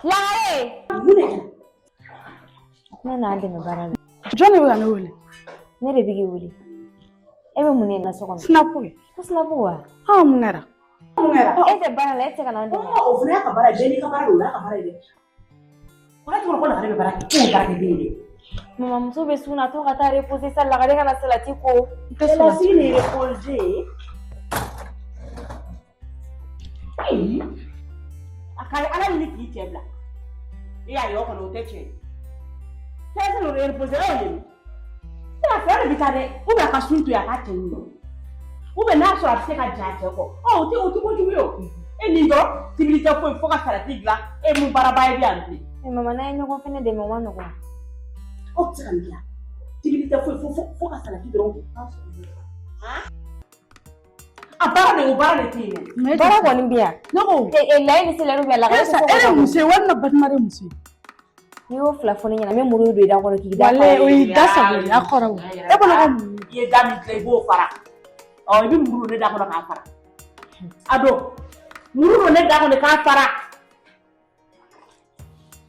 Lagare! Mun de kɛra? Ne n'a dɛmɛ baara la. Jɔn de bɛ ka ne wele? Ne de bɛ k'i wele. E bɛ mun de na so kɔnɔ? Sinapu kɛ. Ko sinapu wa? Aw mun kɛra? Mun kɛra? E tɛ baara la, e tɛ se ka n'an dɛmɛ. O fana y'a ka baara ye, bɛɛ n'i ka baara don, o y'a ka baara ye dɛ. Kɔrɔ tɛ ko Lagare bɛ baara kɛ, k'o ye baarakɛden ye dɛ. Mama muso bɛ sun na, to ka taa reposer sa, Lagare ka na salati ko. Salati ni reposer. Ayi. A ka ala ɲini k'i cɛ bila. E y'a ye o kɔni o tɛ tiɲɛ ye. Salati ni reposer e y'o ye. Sira fɛ de bɛ taa dɛ. Ou bien a ka sun to yen a k'a cɛ ɲini. Ou bien n'a sɔrɔ a bɛ se ka jɛ a cɛ kɔ. Ɔ o tɛ kojugu ye o. E nin dɔrɔn tibili tɛ foyi fo ka salati dilan e mun baaraba ye bi yan bilen. Mama n'an ye ɲɔgɔn fɛnɛ dɛmɛ o ma nɔgɔn. Aw tɛ se ka nin dilan. Tibili tɛ foyi fo ka salati dɔrɔn. A baara de o baara de tɛ yen nɔ. Baara kɔni bɛ yan. Ne ko. Layi ni selɛri bɛ yan. Lagare ko E de muso ye walima Batuma de muso ye? N'i y'o fila fɔ ne ɲɛna, n bɛ muru don i da kɔrɔ k'i da. Walayi o y'i da sago ye, a kɔrɔ o. E bolo ko mun? I ye da min dilan i b'o fara. Ɔ i bɛ muru don ne da kɔnɔ k'a fara. A don muru don ne da kɔnɔ k'a fara.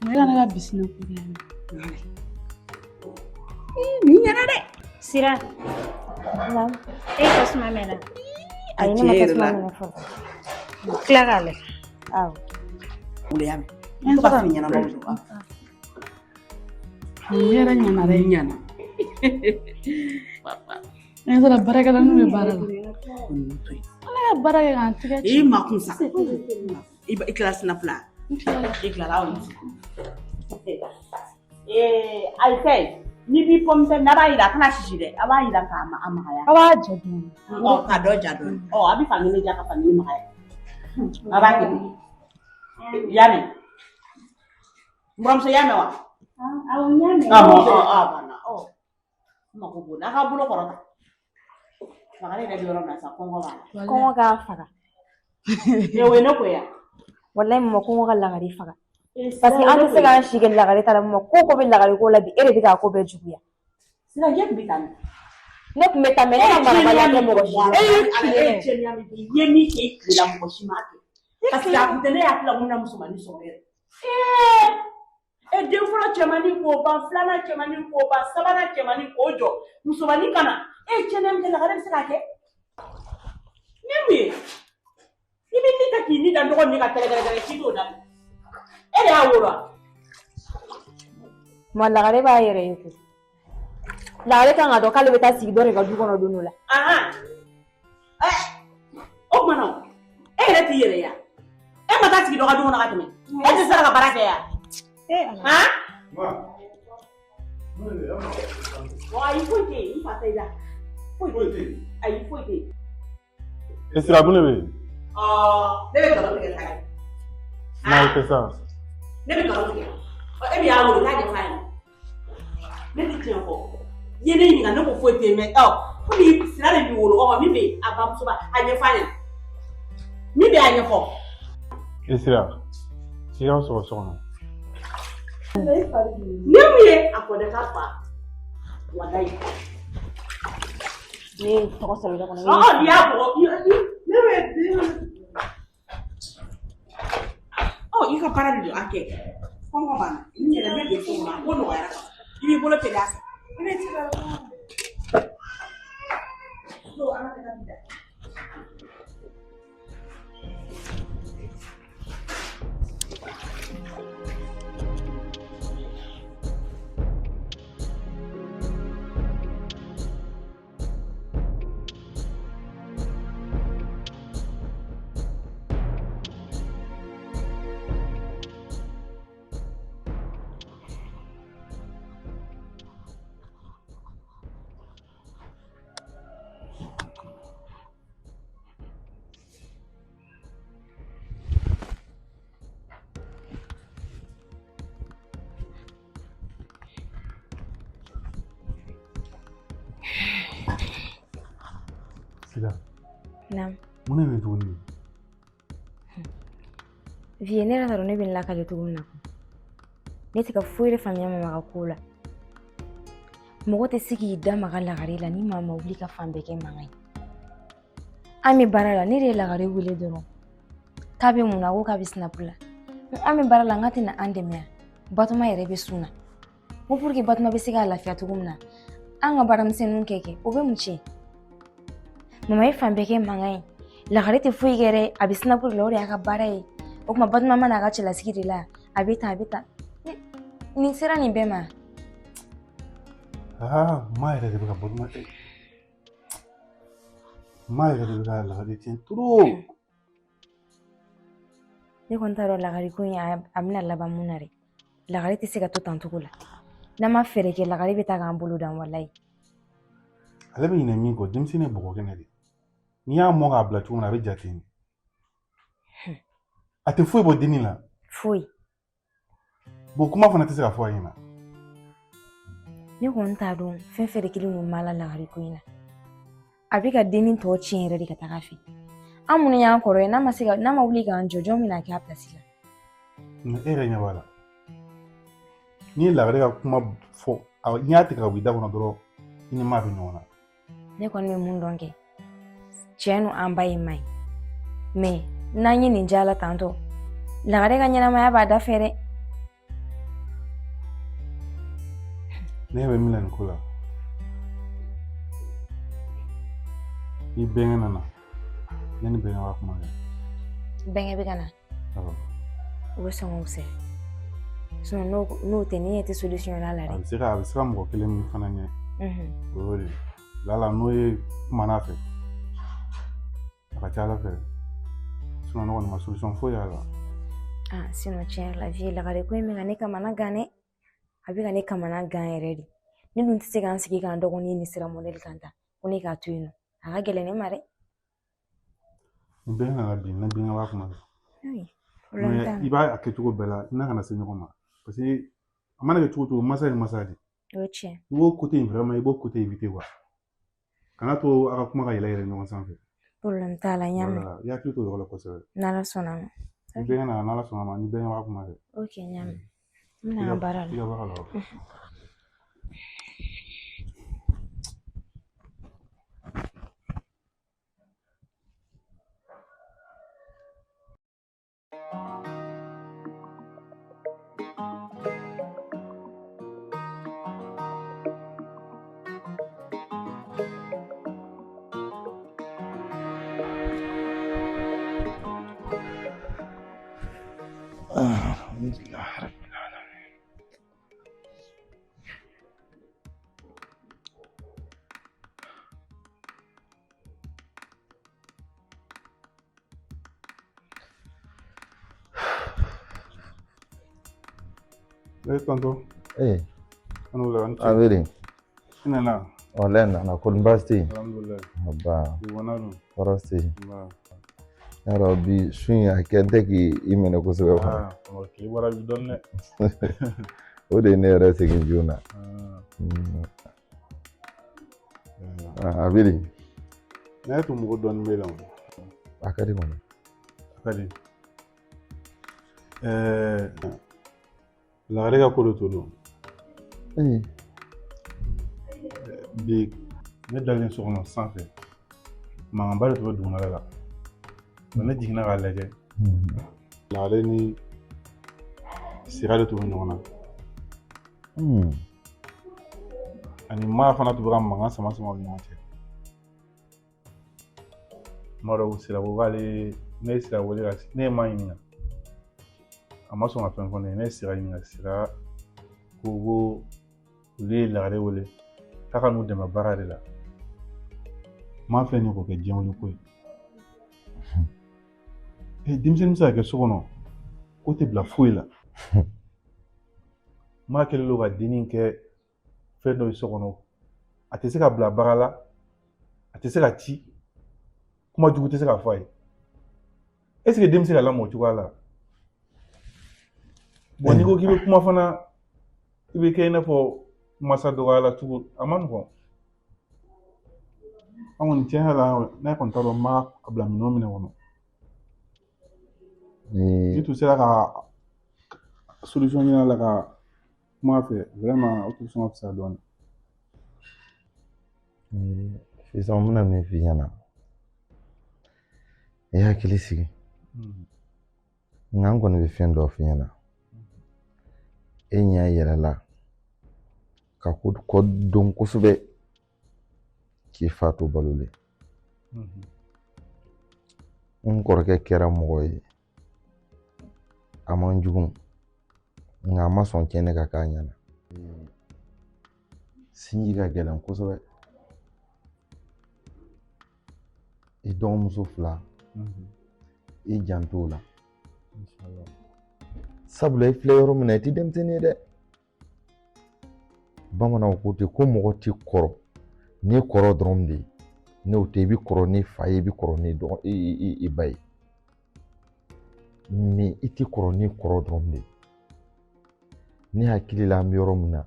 Ne ka ne ka bisimila ko kɛ. Nin ɲɛna dɛ. Sira. Naamu. E tasuma mɛnɛ. Ayi ne ma tasuma mɛnɛ fɔlɔ. Tila k'a lajɛ. Awɔ. O de y'a mɛn. N to ka fini ɲɛnamaw don. Nin yɛrɛ ɲɛna dɛ. Ɲɛna. Ne taara baarakɛla n'u bɛ baara la. Ala ka baara kɛ k'an tigɛ ci. I ma kun sa. I tilala sinapu la. I tilala aw. Ayi fɛn n'i b'i pɔmu n'a b'a jira a kana sisi dɛ, a b'a jira k'a magaya. A b'a ja dɔɔni. Ɔ k'a dɔ ja dɔɔni. Ɔ a bɛ fankelen ja ka fankelen magaya. A b'a kɛ ten. I y'a mɛn? N buramuso y'a mɛn wa? Awɔ, n y'a mɛn. A banna. N mako b'o la. A k'a bolo kɔrɔta. Lagare yɛrɛ bɛ yɔrɔ min na sisan, kɔngɔ b'a la. Kɔngɔ k'a faga. O ye ne ko yan. Walayi mama, kɔngɔ ka lagare faga. Parce que an tɛ se k'an si kɛ lagare ta la mama, ko ko bɛ lagare ko la bi, e de bɛ k'a ko bɛɛ juguya. Sirajɛ tun bɛ taa min? Ne tun bɛ taa mɛ ne ka marabaliya tɛ mɔgɔ si la. E ye tiɲɛniya min kɛ, i ye min kɛ i tile la, mɔgɔ si m'a kɛ. Parce que a kun tɛ ne hakili la mun na musomanin sɔrɔ yɛrɛ. E den fɔlɔ cɛmannin k'o ban, filanan cɛmannin k'o ban, sabanan cɛmannin k'o jɔ, musomanin ka na. E ye tiɲɛniya min kɛ, lagare bɛ se k'a kɛ? Ni mun ye? I bɛ min ta k'i ni da dɔgɔ min ka kɛrɛkɛrɛ k'i t'o dabila. E de y'a wolo wa? Ma lagare b'a yɛrɛ ye koyi. Lagare kan ka dɔn k'ale bɛ taa sigi dɔ de ka du kɔnɔ don dɔ la. O tuma na e yɛrɛ t'i yɛrɛ ya? E ma taa sigi dɔ ka du kɔnɔ ka tɛmɛ? E tɛ se ka baara kɛ ya? Han? Ayi, foyi tɛ yen, n fa tɛ i la. Foyi tɛ yen. Ayi, foyi tɛ yen. E Sira, mun de bɛ yen? Ne bɛ nkalon tigɛ sa ye. N'a ye tɛ sa. Ne bɛ nkalon tigɛ. E min y'a wolo, k'a ɲɛfɔ a ɲɛna. Ne tɛ tiɲɛ fɔ. I ye ne ɲininka, ne ko foyi tɛ yen mɛ komi Sira de b'i wolo, min bɛ yen, a bamuso ba, a ɲɛfɔ a ɲɛna. Min bɛ a ɲɛfɔ. E Sira, i k'aw sɔrɔ so kɔnɔ. Ne mun ye a fɔ dɛ k'a fa. Walayi. Ne ye tɔgɔ sɛbɛn ne kɔnɔ. N'i y'a bugɔ, ne bɛ den. I ka baara de don, a kɛ. Kɔngɔ b'a la. N yɛrɛ bɛ don so kɔnɔ, a ko nɔgɔyara. I b'i bolo teliya fɛ. I bɛ se ka. Ala ka da. Sira. Naam. Mun de bɛ tuguni? Vie, ne yɛrɛ t'a dɔn ne bɛ nin lakale cogo min na. Ne tɛ ka foyi de faamuya mama ka ko la. Mɔgɔ tɛ se k'i da maga lagare la ni maa ma wuli ka fan bɛɛ kɛ mankan ye. An bɛ baara la, ne de ye lagare wele dɔrɔn. K'a bɛ mun na, ko k'a bɛ sinapu la. An bɛ baara la, n k'a tɛna an dɛmɛ yan. Batoma yɛrɛ bɛ sun na. Ko pour que Batoma bɛ se k'a lafiya cogo min na, an ka baaramisɛnninw kɛ o bɛ mun tiɲɛ? Mama ye fan bɛɛ kɛ mankan ye. Lagare tɛ foyi kɛ dɛ, a bɛ sinapu de la, o de y'a ka baara ye. O tuma Batoma mana a ka cɛlasigi de la, a bɛ tan, a bɛ tan. Nin sera nin bɛɛ ma. Maa yɛrɛ de bɛ ka Batoma kɛ. Maa yɛrɛ de bɛ ka lagare tiɲɛ trop. Ne kɔni t'a dɔn lagare ko in a bɛna laban mun na dɛ. Lagare tɛ se ka to tan cogo la. N'an ma fɛɛrɛ kɛ, lagare bɛ taa k'an bolo dan walayi. Ale bɛ ɲinɛ min kɔ, denmisɛnnin ye bɔgɔ kɛnɛ de. N'i y'a mɔ k'a bila cogo min na, a bɛ ja ten. A tɛ foyi bɔ dennin la. Foyi. Bon, kuma fana tɛ se ka fɔ a ɲɛna. Ne kɔni t'a dɔn fɛn fɛn de kelen don maa la lagare ko in na. A bɛ ka dennin tɔ tiɲɛ yɛrɛ de ka taga fɛ. An minnu y'an kɔrɔ ye, n'a ma se ka, n'a ma wuli k'an jɔ, jɔn bɛna kɛ a pilasi la? E yɛrɛ ɲɛ b'a la. N'i ye lagare ka kuma fɔ, n'i y'a tigɛ ka bɔ i da kɔnɔ dɔrɔn, i ni maa bɛ ɲɔgɔn na. Ne kɔni bɛ mun dɔn kɛ, tiɲɛ don an ba ye maa ye. Mɛ n'an ye nin diya la tantɔ, lagare ka ɲɛnamaya b'a da fɛ dɛ. Ne bɛ min na nin ko la, ni bɛnkɛ nana, ne ni bɛnkɛ b'a kuma kɛ. Bɛnkɛ bɛ ka na? Awɔ. O bɛ sɔn ka fisaya. Sinon n'o tɛ, ne ɲɛ tɛ solution la dɛ. A bɛ se ka mɔgɔ kelen min fana ɲɛ. O y'o de ye. Lala n'o ye kumana fɛ, a ka ca Ala fɛ. Sinon ne kɔni ma solution foyi y'a la. Sinon tiɲɛ yɛrɛ la, vie, lagare ko in bɛ ka ne kamana gan dɛ. A bɛ ka ne kamana gan yɛrɛ de. Ne dun tɛ se k'an sigi k'an dɔgɔnin ni sira mɔdɛli kan ta ko ne k'a to yen nɔ. A ka gɛlɛn ne ma dɛ. Ni bɛnkɛ nana bi, ni bɛnkɛ b'a kuma kɛ. I b'a kɛ cogo bɛɛ la, n'a kana se ɲɔgɔn ma. Parce que a mana kɛ cogo o cogo, masa ye masa de. O ye tiɲɛ. I b'o côté in vraiment, i b'o côté éviter quoi. Kana to a ka kuma ka yɛlɛ yɛlɛ ɲɔgɔn sanfɛ. Problème t'a la, n y'a mɛn. Voilà, i hakili to o yɔrɔ la kosɛbɛ. N'Ala sɔnna a ma. Ni bɛnkɛ nana, n'Ala sɔnna a ma, ni bɛnkɛ b'a kuma kɛ. Ok, n y'a mɛn. N bɛna n ka baara I la. ka baara la. Alhamdulillah rabbil alamin. Eh, tonton. Eh, An wula, an ce. a bɛ di? I nana. Walayi n nana, kɔni baasi tɛ yen? Alhamdulillah. Nba, Wana dun. tɔɔrɔ tɛ yen. Nba. Yarɔ bi su in a kɛ n tɛ k'i minɛ kosɛbɛ quoi. Ah, tile bɔra bi dɔɔni dɛ. O de ye ne yɛrɛ segin joona. Ah. Ah, a bɛ di? Ne tun mɔgɔ dɔɔni bɛ la o. A ka di kɔni. A ka di. Ɛɛ, Lagare ka ko de to don. Ee. Bi ne dalen so kɔnɔ sanfɛ, mankanba de tun bɛ dugumala la. Ne jiginna k'a lajɛ. Lagare ni Sira de tun bɛ ɲɔgɔn na. Ani maa fana tun bɛ ka mankan sama sama u ni ɲɔgɔn cɛ. N b'a dɔn Sira ko k'ale, ne ye Sira wele ka ne ye maa ɲininka. A ma sɔn ka fɛn fɔ ne ye. Ne ye Sira ɲininka, Sira ko ko olu ye Lagare wele k'a ka n'u dɛmɛ baara de la. Maa filɛ nin ye k'o kɛ diɲɛ wuli ko ye. Denmisɛnnin bɛ se ka kɛ so kɔnɔ ko tɛ bila foyi la. Maa kɛlen don ka dennin kɛ fɛn dɔ ye so kɔnɔ, a tɛ se ka bila baara la, a tɛ se ka ci, kuma jugu tɛ se ka fɔ a ye. Est ce que den bɛ se ka lamɔ o cogoya la? Bon, n'i ko k'i bɛ kuma fana, i bɛ kɛ i n'a fɔ masa dɔgɔya la cogo, a man nɔgɔn. An kɔni tiɲɛ yɛrɛ la, ne kɔni t'a dɔn n b'a bila minɛn o minɛn kɔnɔ. Ni tun sera ka solution ɲini a la ka kuma a fɛ, vraiment o tun bɛ sɔn ka fisaya dɔɔnin. Sisan n bɛna min f'i ɲɛna, i hakili sigi. Nka n kɔni bɛ fɛn dɔ f'i ɲɛna. E ɲɛ yɛlɛla ka ko kɔ dɔn kosɛbɛ k'i fa to balolen. N kɔrɔkɛ kɛra mɔgɔ ye, a man jugu, nka a ma sɔn tiɲɛni ka k'a ɲɛna. Sinji ka gɛlɛn kosɛbɛ. I dɔgɔmuso fila, i janto o la. Sabula i filɛ yɔrɔ min na, i tɛ denmisɛnnin ye dɛ. Bamananw ko ten ko mɔgɔ tɛ kɔrɔ ni kɔrɔ dɔrɔn de ye. N'o tɛ, i bɛ kɔrɔ ni fa ye, i bɛ kɔrɔ ni dɔgɔ i ba ye. Mais i tɛ kɔrɔ ni kɔrɔ dɔrɔn de ye. Ne hakili la an bɛ yɔrɔ min na,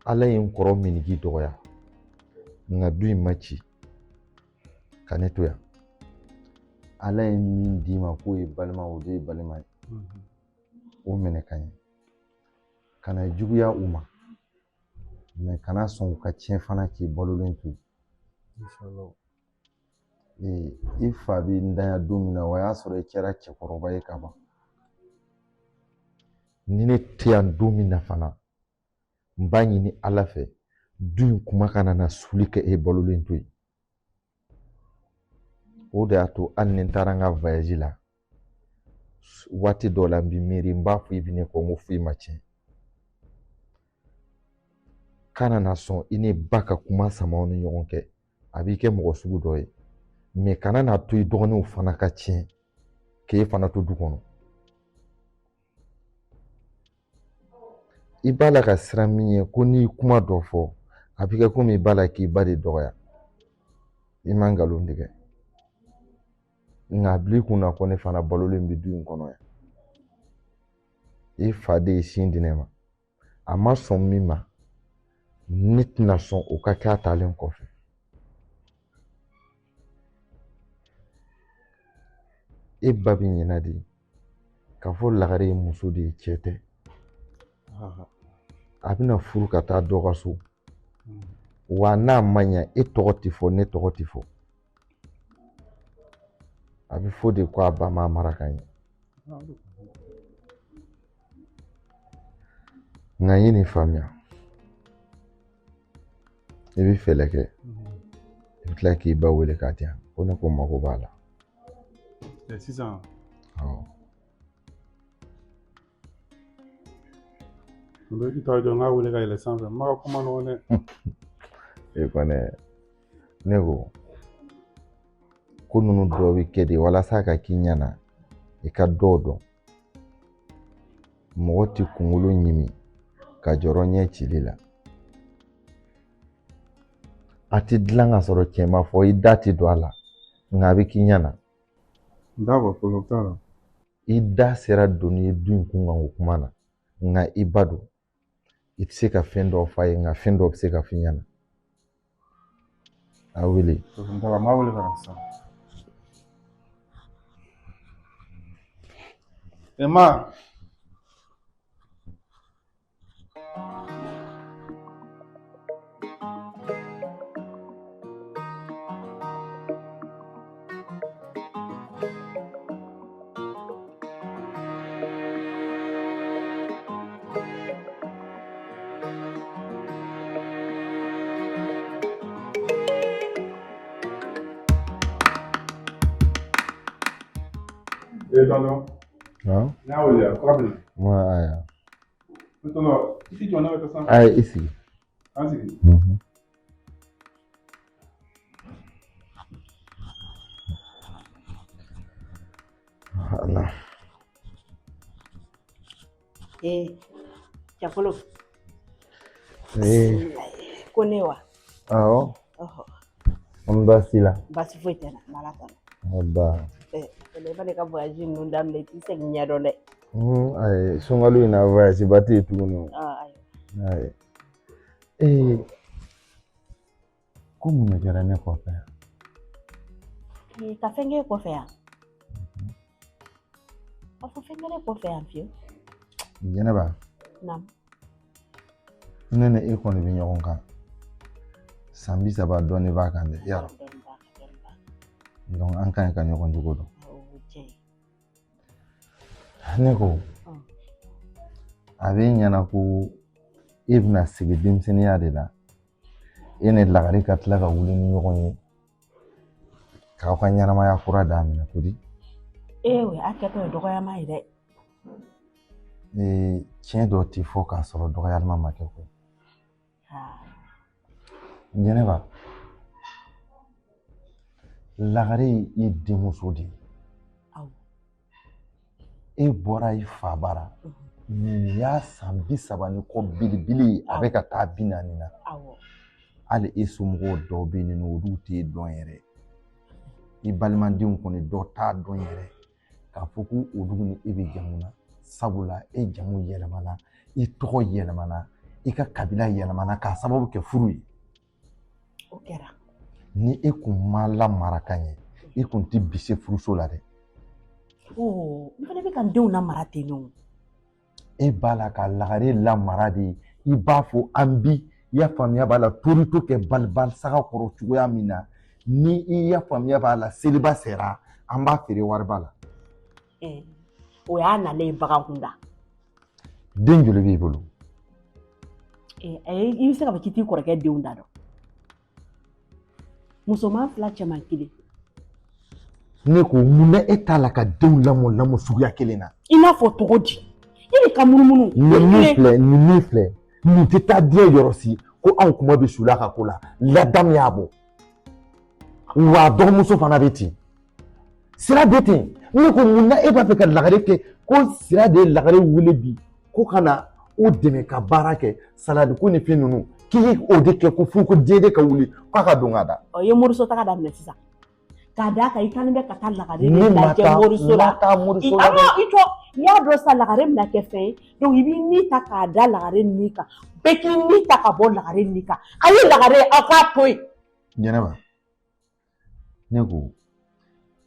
Ala ye n kɔrɔ miniji dɔgɔya, nka du in ma ci ka ne to yan. Ala ye min d'i ma k'o ye balima, o de ye balima ye. O minɛ ka ɲɛ. Kana juguya u ma, mais kana sɔn u ka tiɲɛ fana k'i balolen to yen. I fa bɛ n danya don min na, o y'a sɔrɔ i kɛra cɛkɔrɔba ye ka ban. Ni ne tɛ yan don min na fana, n b'a ɲini Ala fɛ, du in kuma kana na suli kɛ e balolen to yen. O de y'a to hali ni n taara n ka voyage la, waati dɔw la n bɛ miiri, n b'a fɔ i bɛ ne kɔ, n ko foyi ma tiɲɛ. Kana na sɔn i ni ba ka kuma sama aw ni ɲɔgɔn kɛ, a b'i kɛ mɔgɔ sugu dɔ ye. Mais kana n'a to i dɔgɔninw fana ka tiɲɛ, k'e fana to du kɔnɔ. I b'a la ka siran min ye, ko n'i ye kuma dɔ fɔ, a bɛ kɛ komi i b'a la k'i ba de dɔgɔya. I ma nkalon tigɛ. Nka a bil'i kunna ko ne fana balolen bɛ du in kɔnɔ yan. I fa de ye sin di ne ma. A ma sɔn min ma, ne tɛna sɔn o ka kɛ a taalen kɔfɛ. E ba bɛ ɲinɛ de k'a fɔ Lagare ye muso de ye, cɛ tɛ. A bɛna furu ka taa dɔ ka so. Wa n'a ma ɲa, e tɔgɔ tɛ fɔ, ne tɔgɔ tɛ fɔ. A bɛ fɔ de ko a ba m'a mara ka ɲɛ. Nka n ye nin faamuya. I bɛ fɛɛrɛ kɛ. I bɛ tila k'i ba wele k'a di yan. Ko ne ko mako b'a la. Sisan. Awɔ. N bɛ i t'a jɔ n k'a wele ka yɛlɛ sanfɛ. N ma ka kuma nɔgɔn dɛ. E kɔni, ne ko ninnu dɔw bɛ kɛ de walasa ka k'i ɲɛna i ka dɔw dɔn. Mɔgɔ tɛ kunkolo ɲimi ka jɔrɔ ɲɛ cili la. A tɛ dilan ka sɔrɔ cɛ ma fɔ, i da tɛ don a la, nka a bɛ k'i ɲɛna. N t'a fɔ fɔlɔ, t'a la. I da sera donni ye du in kun kan o kuma na, nka i ba don. I tɛ se ka fɛn dɔw f'a ye, nka fɛn dɔw bɛ se ka f'i ɲɛna. A wele. N t'a la, n b'a wele ka na sisan. Emma. Eh, tonton. Han? N y'a wele k'a bɛ na. Wa ayiwa. Tonton, i t'i jɔ ne ka taa sanfɛ. Ayi, i sigi. An sigi. Ala. Ee, Cɛkolo. Ee. Ko ne wa? Awɔ. An baasi la. Baasi foyi tɛ n na, n b'Ala tanu. Aba. I b'a ka voyage ninnu daminɛ, i t'i segin ɲɛ dɔn dɛ. Ayi, sunkalo in na voyage ba tɛ yen tuguni o. Ayi. Ee, ko mun de kɛra ne kɔfɛ yan? Ka fɛn k'e kɔfɛ yan? A fɔ fɛn kɛ ne kɔfɛ yan fiyewu. Jɛnɛba. Naamu. Ne ni e kɔni bɛ ɲɔgɔn kan. San 30 dɔɔnin b'a kan dɛ, yarɔ. Donc an ka ɲi ka ɲɔgɔn jogo dɔn. Ne ko, a b'e ɲɛna ko e bɛna sigi denmisɛnninya de la. E ni Lagare ka tila ka wuli ni ɲɔgɔn ye k'aw ka ɲɛnamaya kura daminɛ ko di? Ee, o y'a kɛtɔ ye dɔgɔyama ye dɛ. Ee, tiɲɛ dɔ tɛ fɔ k'a sɔrɔ dɔgɔyalima ma kɛ koyi. Jɛnɛba, Lagare ye i denmuso de ye. E bɔra i fa bara. Nin y'a san 30 ni kɔ belebele ye, a bɛ ka taa 40 na. Hali e somɔgɔw dɔw bɛ yen nɔ, olu t'e dɔn yɛrɛ. I balimadenw kɔni dɔ t'a dɔn yɛrɛ. K'a fɔ ko olu ni e bɛ jamu na. Sabula e jamu yɛlɛmana, i tɔgɔ yɛlɛmana, i ka kabila yɛlɛmana k'a sababu kɛ furu ye. O kɛra. Ni e kun ma lamara ka ɲɛ, i kun tɛ bi se furuso la dɛ. N fana bɛ ka n denw lamara ten nɔ. E b'a la ka Lagare lamara de, i b'a fɔ an bi i y'a faamuya b'a la torito kɛ balibali saga kɔrɔ cogoya min na, ni i y'a faamuya b'a la seliba sera, an b'a feere wariba la. O y'a nalen ye bagan kunda. Den joli b'i bolo? I bɛ se ka fɔ k'i t'i kɔrɔkɛ denw da dɔn. Musoman 2, cɛman 1. Ne ko mun na e t'a la ka denw lamɔ suguya kelen na? I n'a fɔ cogo di? E de ka munumunu. Nin min filɛ, nin min filɛ, nin tɛ taa diɲɛ yɔrɔ si ko anw kuma bɛ sula ka ko la. Ladamu y'a bɔ. Wa a dɔgɔmuso fana bɛ ten. Sira bɛ ten. Ne ko mun na e b'a fɛ ka Lagare kɛ ko Sira de ye Lagare wele bi ko ka na o dɛmɛ ka baara kɛ saladi ko ni fɛn ninnu k'i o de kɛ ko fo ko diɲɛ de ka wuli k'a ka don ka da. Ɔ, i ye moriso taga daminɛ sisan. K'a d'a kan i taalen bɛ ka taa Lagare de lajɛ moriso la. Ne ma taa moriso la dɛ. I jɔ, I y'a dɔn sa lagare bɛna kɛ fɛn ye, donc i b'i ni ta k'a da lagare ni kan. Bɛɛ k'i ni ta ka bɔ lagare ni kan. A ye lagare, aw k'a to yen. Jɛnɛba, ne ko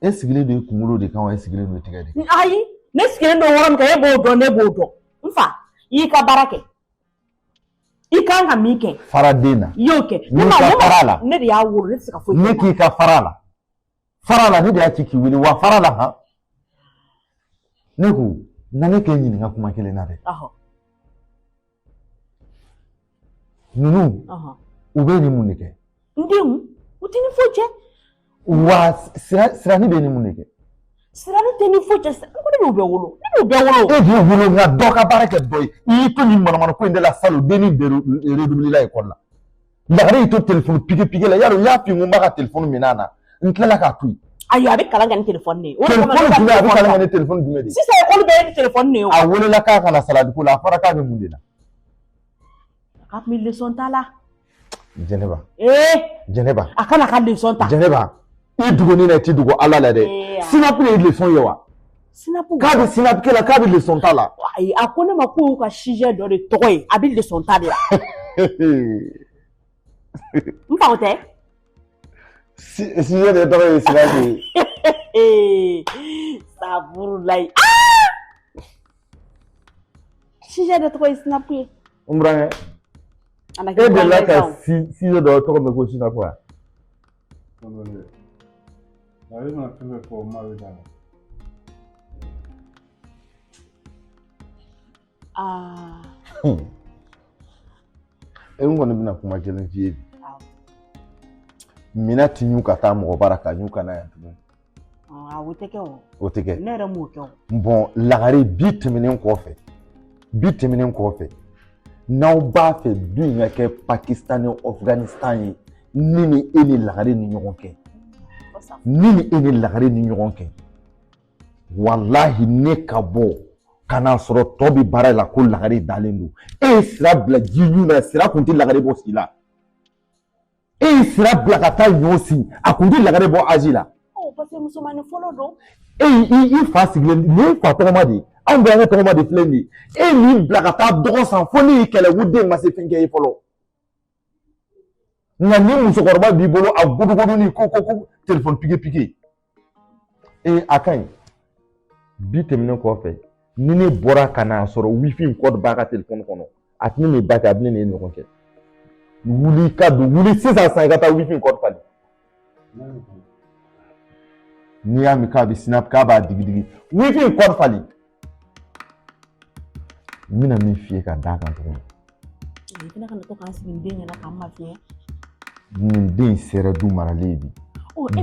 e sigilen don i kunkolo de kan wa e sigilen don i tɛgɛ de kan? Ayi, ne sigilen don yɔrɔ min kan, e b'o dɔn, ne b'o dɔn. N fa, i y'i ka baara kɛ, i kan ka min kɛ. Fara den na. I y'o kɛ. Ne ma fara la. Ne de y'a wolo, ne tɛ se ka foyi kɛ. Ne k'i ka fara la. Fara la, ne de y'a ci k'i wele wa fara la han. Ne ko na ne k'e ɲininka kuma kelen na dɛ. Ninnu u bɛ ni mun de kɛ? N denw, u tɛ ni foyi cɛ. Wa sirani bɛ ni mun de kɛ? Sirani tɛ ni foyi cɛ. Ko ne b'u bɛɛ wolo, ne b'u bɛɛ wolo. E b'u wolo, nka dɔ ka baara kɛ dɔ ye. I y'i to nin manamana ko in de la salon, dennin redoublé la ekɔli la. Lagare y'i to telefɔni pike pike la, yarɔ n y'a f'i ye ko n b'a ka telefɔni minɛ a na, n tilala k'a to yen. Ayi, a bɛ kalan kɛ ni telefɔni de ye. Telefɔni jumɛn? A bɛ kalan kɛ ni telefɔni jumɛn de ye? Sisan ekɔli bɛɛ ye ni telefɔni de ye o. A welela k'a ka na saladi ko la, a fɔra k'a bɛ mun de la? A tun bɛ leçon ta la. Jɛnɛba. Ee. Jɛnɛba. A kana ka leçon ta. Jɛnɛba, i dogo ne na, i t'i dogo Ala la dɛ. Sinapu de ye leçon ye wa? Sinapu. K'a bɛ sinapu kɛ la, k'a bɛ leçon ta la. Ayi, a ko ne ma k'o y'u ka sujet dɔ de tɔgɔ ye, a bɛ leçon ta de la. N fa, o tɛ? Sujet de tɔgɔ ye sinapu ye. Saburulayi. Sujet de tɔgɔ ye sinapu ye. N burankɛ, e delila ka sujet dɔ tɔgɔ mɛn ko sinapu wa? Ale mana fɛn fɛn fɔ, ma bɛ d'a la. Aa. E n kɔni bɛna kuma kelen f'i ye bi. Mina ti ɲu ka taa mɔgɔ bara ka ɲu ka na yan tuguni. O tɛ kɛ o. O tɛ kɛ. Ne yɛrɛ m'o kɛ o. Bon, lagare, bi tɛmɛnen kɔfɛ, bi tɛmɛnen kɔfɛ, n'aw b'a fɛ du in ka kɛ Pakistan ni Afganistan ye, ne ni e ni lagare ni ɲɔgɔn kɛ, ne ni e ni lagare ni ɲɔgɔn kɛ, walahi ne ka bɔ ka n'a sɔrɔ tɔ bɛ baara la ko lagare dalen don. E ye sira bila ji ɲun na, sira kun tɛ lagare bɔ si la. E ye sira bila ka taa ɲɔ si, a kun tɛ lagare bɔ azi la. Parce que musomannin fɔlɔ don. E y'i fa sigilen, nin ye fa tɔgɔma de ye, anw bɛ an ka tɔgɔma de filɛ nin ye. E ye nin bila ka taa dɔgɔ san fo ne y'i kɛlɛ ko den ma se fɛn kɛ ye fɔlɔ. Nka ni musokɔrɔba b'i bolo, a godogodoni ko ko ko telefɔni pike pike. Ee, a ka ɲi. Bi tɛmɛnen kɔfɛ, ni ne bɔra ka n'a sɔrɔ wifi in code b'a ka telefɔni kɔnɔ, a tɛ ne ni ba kɛ, a bɛ ne ni e ɲɔgɔn kɛ. Wuli ka don, wuli sisan sisan, i ka taa wifi in code falen. N'i y'a mɛn k'a bɛ sinap, k'a b'a digi digi, wifi in code falen. N bɛna min f'i ye ka d'a kan tuguni. I fana kana to k'an sigi n den ɲɛna k'an mafiɲɛ. Nin den in sera du maralen ye bi.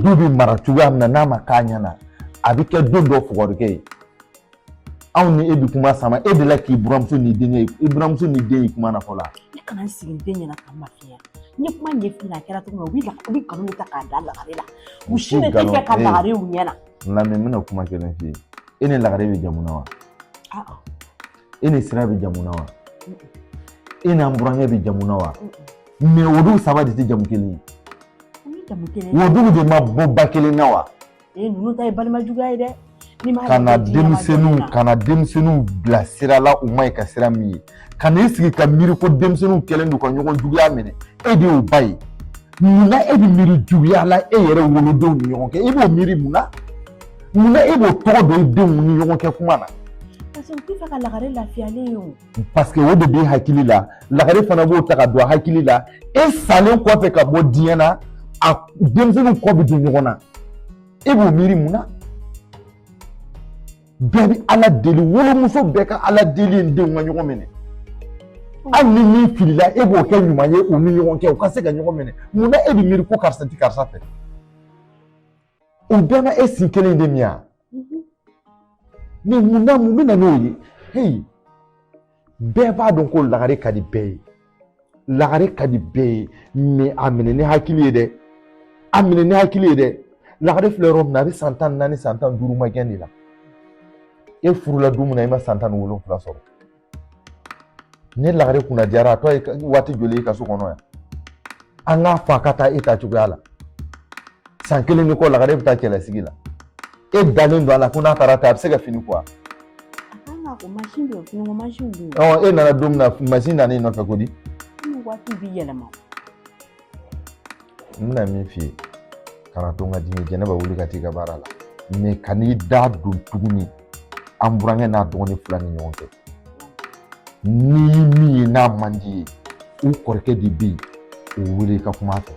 Du bɛ mara cogoya min na, n'a ma k'a ɲɛ na, a bɛ kɛ don dɔ fugorikɛ ye. Anw ni e bɛ kuma sama, e delila k'i buramuso n'i denkɛ ye, i buramuso n'i den ye kuma na fɔlɔ. Ne kana n sigi n den ɲɛna k'an mafiɲɛ. N ye kuma ɲɛf'i ɲɛna, a kɛra cogo min na, u bɛ nkalon de ta k'a da lagare la. U si de tɛ fɛ ka lagare u ɲɛ na. N lamɛn, n bɛna kuma kelen f'i ye. E ni lagare bɛ jamu na wa? E ni sira bɛ jamu na wa? E n'an burankɛ bɛ jamu na wa? Mais olu saba de tɛ jamu kelen ye. Olu de ma bɔ ba kelen na wa? Ee, ninnu ta ye balima juguya ye dɛ. Ka na denmisɛnninw bila sira la, u ma ɲi ka sira min ye, ka n'i sigi ka miiri ko denmisɛnninw kɛlen don ka ɲɔgɔn juguya minɛ, e de y'o ba ye. Munna e bɛ miiri juguya la e yɛrɛ wolodenw ni ɲɔgɔn cɛ? E b'o miiri mun na? Munna e b'o tɔgɔ don i denw ni ɲɔgɔn cɛ kuma na? Parce que u tɛ fɛ ka lagare lafiyalen ye o. Parce que o de b'i hakili la, lagare fana b'o ta ka don a hakili la. E salen kɔfɛ ka bɔ diɲɛ na, a denmisɛnninw kɔ bɛ don ɲɔgɔn na. E b'o miiri mun na? Bɛɛ bɛ Ala deli, wolomuso bɛɛ ka Ala deli ye denw ka ɲɔgɔn minɛ. Hali ni min filila, e b'o kɛ ɲuman ye u ni ɲɔgɔn cɛ, u ka se ka ɲɔgɔn minɛ. Mun na e bɛ miiri ko karisa tɛ karisa fɛ? O bɛɛ ma e sin kelen de min ya? Mais mun na, mun bɛ na n'o ye? Heyi, bɛɛ b'a dɔn ko lagare ka di bɛɛ ye, lagare ka di bɛɛ ye, mais a minɛ ni hakili ye dɛ, a minɛ ni hakili ye dɛ. Lagare filɛ yɔrɔ min na, a bɛ san 14, san 15 ma gɛn de la. E furula don min na, i ma san 17 sɔrɔ. Ne lagare kunna diyara, a tɔ ye waati joli ye i ka so kɔnɔ yan? An k'a fɔ a ka taa e ta cogoya la, san kelen ni kɔ, lagare bɛ taa cɛlasigi la. E dalen don a la ko n'a taara ta, a bɛ se ka fini ko wa? b'a ko mansin bɛ yen, finiko mansinw bɛ yen. Ɔ, e nana don min na, mansin nana i nɔfɛ ko di? Komi waatiw bɛ yɛlɛma. N bɛna min f'i ye, kana to n ka dimi. Jɛnɛba, wuli ka t'i ka baara la, mais kan'i da don tuguni an burankɛ n'a dɔgɔnin fila ni ɲɔgɔn cɛ. N'i ye min ye n'a man di ye, u kɔrɔkɛ de bɛ yen, o wele i ka kuma a fɛ.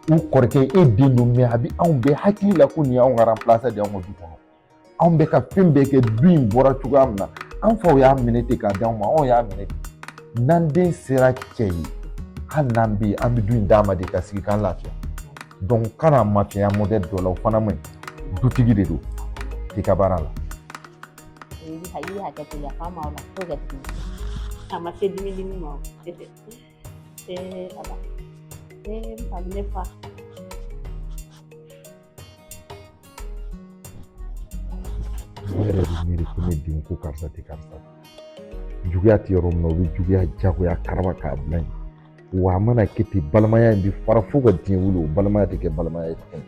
U kɔrɔkɛ, e den don, mais a bɛ anw bɛɛ hakili la ko nin y'anw ka remplaçant de ye anw ka du kɔnɔ. Anw bɛ ka fɛn bɛɛ kɛ du in bɔra cogoya min na, an faw y'a minɛ ten k'a d'anw ma, anw y'a minɛ ten. N'an den sera cɛ ye, hali n'an bɛ yen, an bɛ du in d'a ma de ka sigi k'an lafiya. Donc kana mafiya modèle dɔ la, o fana man ɲi. Dutigi de don, k'i ka baara la. I bɛ hakɛ to, yafa ma o la, t'o kɛ tuguni. A ma se dimi dimi ma o. Ee Ala, ee n fa bɛ ne fa. Ne yɛrɛ bɛ miiri ko ne den ko karisa tɛ karisa. Juguya tɛ yɔrɔ min na, o bɛ juguya jagoya karaba k'a bila yen. Wa a mana kɛ ten, balimaya in bɛ fara fo ka diɲɛ wuli, o balimaya tɛ kɛ balimaya ye tuguni.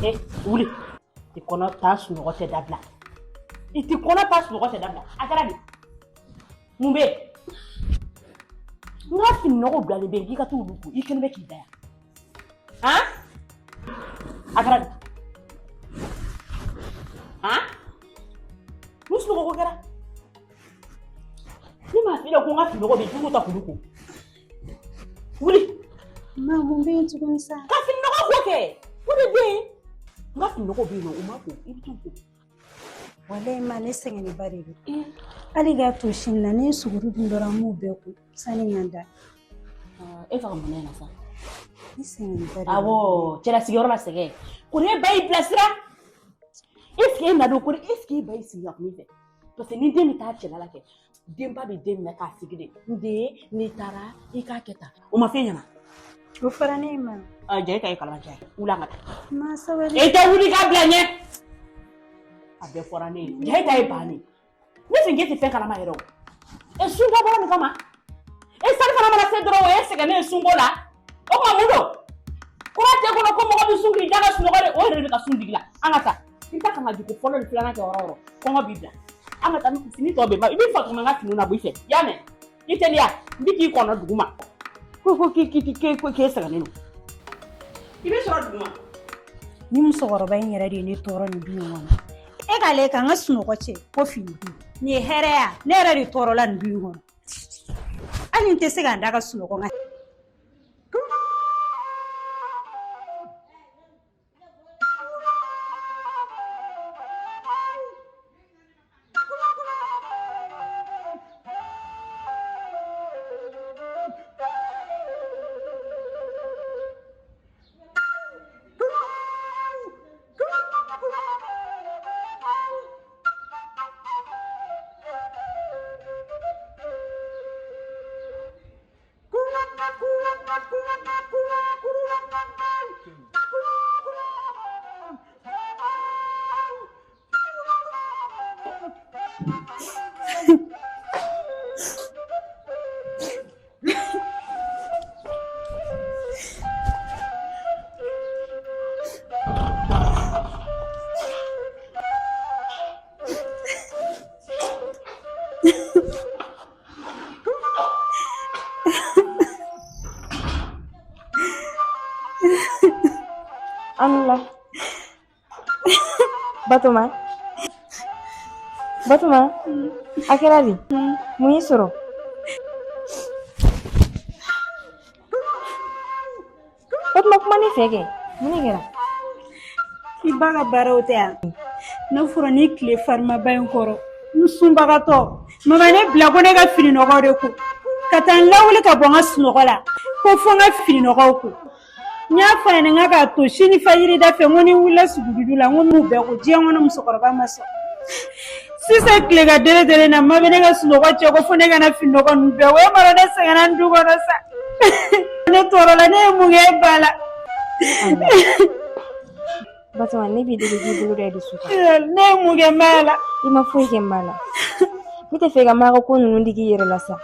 E wuli, i kɔnɔ ta sunɔgɔ tɛ dabila, i ti kɔnɔ ta sunɔgɔ tɛ dabila. A kɛra di? Mun bɛ yen? N ka fini nɔgɔ bilalen bɛ yen, k'i ka t'olu ko, i kɛlen bɛ k'i da yan. Han, a kɛra di? Han, mun sunɔgɔ ko kɛra? Ne m'a f'i ɲɛna ko n ka fini nɔgɔ bɛ yen, k'i k'u ta k'olu ko. Wuli. Ma, mun bɛ yen tuguni sa? Ka fini nɔgɔ ko kɛ, o de bɛ yen. N ka fini nɔgɔ bɛ yen nɔ, o ma ko, i bɛ t'u ko. Walayi ma, ne sɛgɛnnenba de don. Hali k'a to sini na, ne ye sogo dun dɔrɔn, n b'u bɛɛ ko sani n ka da. E fa ka mun na sa? Ne sɛgɛnnenba de don. Awɔ, cɛlasigiyɔrɔ la sɛgɛn. Ko ne ba y'i bilasira. Est ce que e na don ko est ce que e ba y'i sigi ka kuma i fɛ? Parce que ni den bɛ taa cɛla la kɛ, denba bɛ den minɛ k'a sigi de. N den, n'i taara i k'a kɛ tan. O ma f'e ɲɛna? O fɔra ne ma. Ja, e ta ye kalabanciya ye. Wuli an ka taa. Ma, sabali. E tɛ wuli k'a bila ɲɛ. A bɛɛ fɔra ne ye. Ja, e ta ye bannen. Ne fɛ k'e tɛ fɛn kalama yɛrɛ o. E sun ka bɔra nin kama. E sali fana mana se dɔrɔn, o ye sɛgɛnnen ye sunko la. O tuma mun don? Kura tɛ kɔnɔ ko mɔgɔ bɛ sun k'i da ka sunɔgɔ de, o yɛrɛ de bɛ ka sun digi la. An ka taa. I ta kan ka jigin fɔlɔ ni filanan kɛ yɔrɔ o yɔrɔ, kɔngɔ b'i bila. An ka taa, fini tɔ bɛ yen, i bɛ fa tuguni n ka finiw na bɔ i fɛ. I y'a mɛn? I teliya, n bɛ k'i kɔnɔ duguma. Ko k'i k'i k'e k'e sɛgɛnnen don. I bɛ sɔrɔ duguma. Ni musokɔrɔba in yɛrɛ de ye ne tɔɔrɔ nin du in kɔnɔ. E k'ale ka n ka sunɔgɔ cɛ ko fini ko. Nin ye hɛrɛ ya? Ne yɛrɛ de tɔɔrɔla nin du in kɔnɔ. Hali n tɛ se ka n da ka sunɔgɔ n ka. An la. Batoma, Batoma, a kɛra di? Mun y'i sɔrɔ? Batoma, kuma ne fɛ kɛ. Mun de kɛra? I ba ka baaraw tɛ yan. Ne fɔra ni tile farimaba in kɔrɔ, n sunbagatɔ mama ne bila ko ne ka fininɔgɔ de ko, ka taa n lawuli ka bɔ n ka sunɔgɔ la ko fo n ka fininɔgɔw ko. N y'a fɔ a ɲɛna n k'a k'a to sini fajiri da fɛ, n ko ni n wulila sugujudu la, n ko n b'u bɛɛ ko. Diɲɛ kɔnɔ musokɔrɔba ma sɔn. Sisan tile ka dere dere na, ma bɛ ne ka sunɔgɔ cɛ ko fo ne ka na fininɔgɔ ninnu bɛɛ ko. E m'a dɔn ne sɛgɛnna nin du kɔnɔ sa, ne tɔɔrɔla. Ne ye mun kɛ e ba la? Batoma, ne b'i deli k'i bolo da i dusu kan. Ne ye mun kɛ maa la? I ma foyi kɛ maa la. Ne tɛ fɛ ka maa ka ko ninnu digi i yɛrɛ la sa.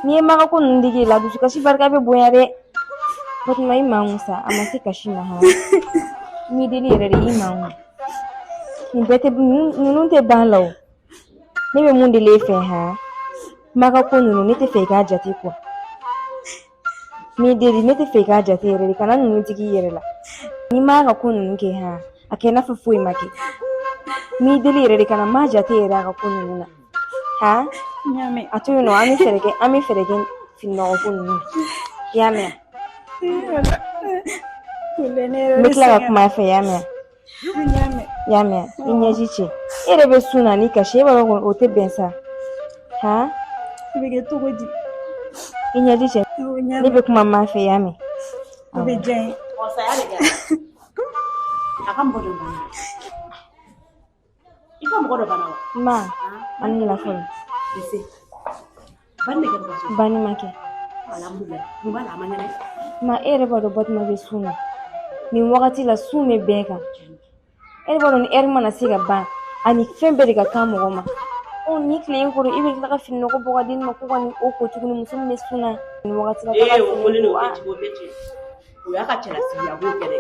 N'i ye maa ka ko ninnu digi i la, dusukasi barika bɛ bonya dɛ. Batoma, i makun sa, a ma se kasi ma han. N b'i deli yɛrɛ de, i makun. Nin bɛɛ tɛ, ninnu tɛ ban la o. Ne bɛ mun deli e fɛ han? Maa ka ko ninnu, ne tɛ fɛ i k'a jate kuwa. N b'i deli, ne tɛ fɛ i k'a jate yɛrɛ de, kana ninnu digi i yɛrɛ la. Ni maa ka ko ninnu kɛ han, a kɛ i n'a fɔ foyi ma kɛ. N b'i deli yɛrɛ de, kana maa jate yɛrɛ a ka ko ninnu na han. A to yen nɔ, an bɛ fɛɛrɛ kɛ, an bɛ fɛɛrɛ kɛ fininɔgɔ ko ninnu na. I y'a mɛn? N bɛ tila ka kuma a fɛ, i y'a mɛn? I y'a mɛn? I ɲɛji cɛ, e yɛrɛ bɛ sun na ni kasi, e b'a dɔn o tɛ bɛn sa han. A bɛ kɛ cogo di? I ɲɛji cɛ, ne bɛ kuma maa fɛ, i y'a mɛn? O bɛ diya n ye. Saya de kɛra. A ka mɔgɔ dɔ banna. I ka mɔgɔ dɔ banna wa? Ma, an ni la fɔlɔ. Nse. Banni de kɛra ka so. Banni ma kɛ. Alhamdulilayi. Mun b'a la, a ma ɲɛnɛ? Ma, e yɛrɛ b'a dɔn Batoma bɛ sun na. Nin wagati la, sun bɛ bɛɛ kan. E yɛrɛ b'a dɔn ni ɛri mana se ka ban, ani fɛn bɛɛ de ka kan mɔgɔ ma. Ɔ, ni tile in kɔrɔ, i bɛ tila ka fini nɔgɔ bɔ ka di ne ma ko ka nin o ko tuguni, muso min bɛ sun na nin wagati la. Ee, o kolen de, o kɛ o kɛ tiɲɛ. O y'a ka cɛlasigi, a b'o kɛ dɛ.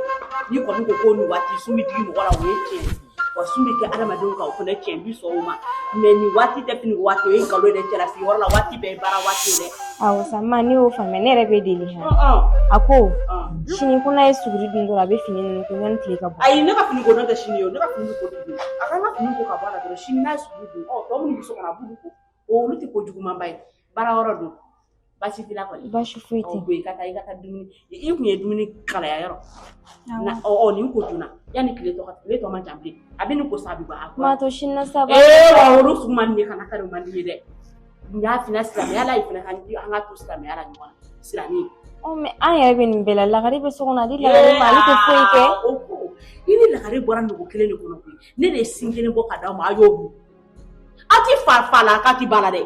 N'i kɔni ko ko nin waati sun bɛ digi mɔgɔ la, o ye tiɲɛ ye. Wa sun bɛ kɛ adamadenw kan, o fana tiɲɛ, n bɛ sɔn o ma. Mɛ nin waati tɛ fini waati, o ye nkalon ye dɛ. Cɛlasigi yɔrɔ la, waati bɛɛ ye baara waati ye dɛ. Awɔ sa, ma, ne y'o faamuya, ne yɛrɛ bɛ deli han. A ko sini ko n'a ye suguri dun dɔrɔn, a bɛ fini ninnu ko yanni tile ka bɔ. Ayi, ne ka fini ko dɔn tɛ sini ye o. Ne ka fini ko dun, a ka n ka fini ko ka bɔ a la dɔrɔn. Sini n'a ye suguri dun, ɔ, tɔ minnu bɛ so kɔnɔ, a b'olu ko. Olu tɛ ko jugumanba ye. Baara yɔrɔ don, baasi t'i la kɔni? Baasi foyi tɛ. Ɔ, i ka taa, i ka taa dumuni. I kun ye dumuni kalaya yɔrɔ na? Ɔ, nin ko joona yanni tile tɔ ka, tile tɔ man jan bilen. A bɛ nin ko sa, a bɛ bɔ a Ma to sini na sa. Ee, wa olu sugu man di ne, kana kari, o man di n ye dɛ. N y'a f'i ɲɛna silamɛya la, i fana ka an ka to silamɛya la ɲɔgɔn na silamɛ. Ɔ, mɛ an yɛrɛ bɛ nin bɛɛ la, lagare bɛ so kɔnɔ, a di lagare ma, ale tɛ foyi kɛ. O ko i ni lagare bɔra nugu kelen de kɔnɔ koyi. Ne de ye sin kelen bɔ ka d'aw ma, a y'o dun. Aw ti fa fa la, k'a ti ba la dɛ.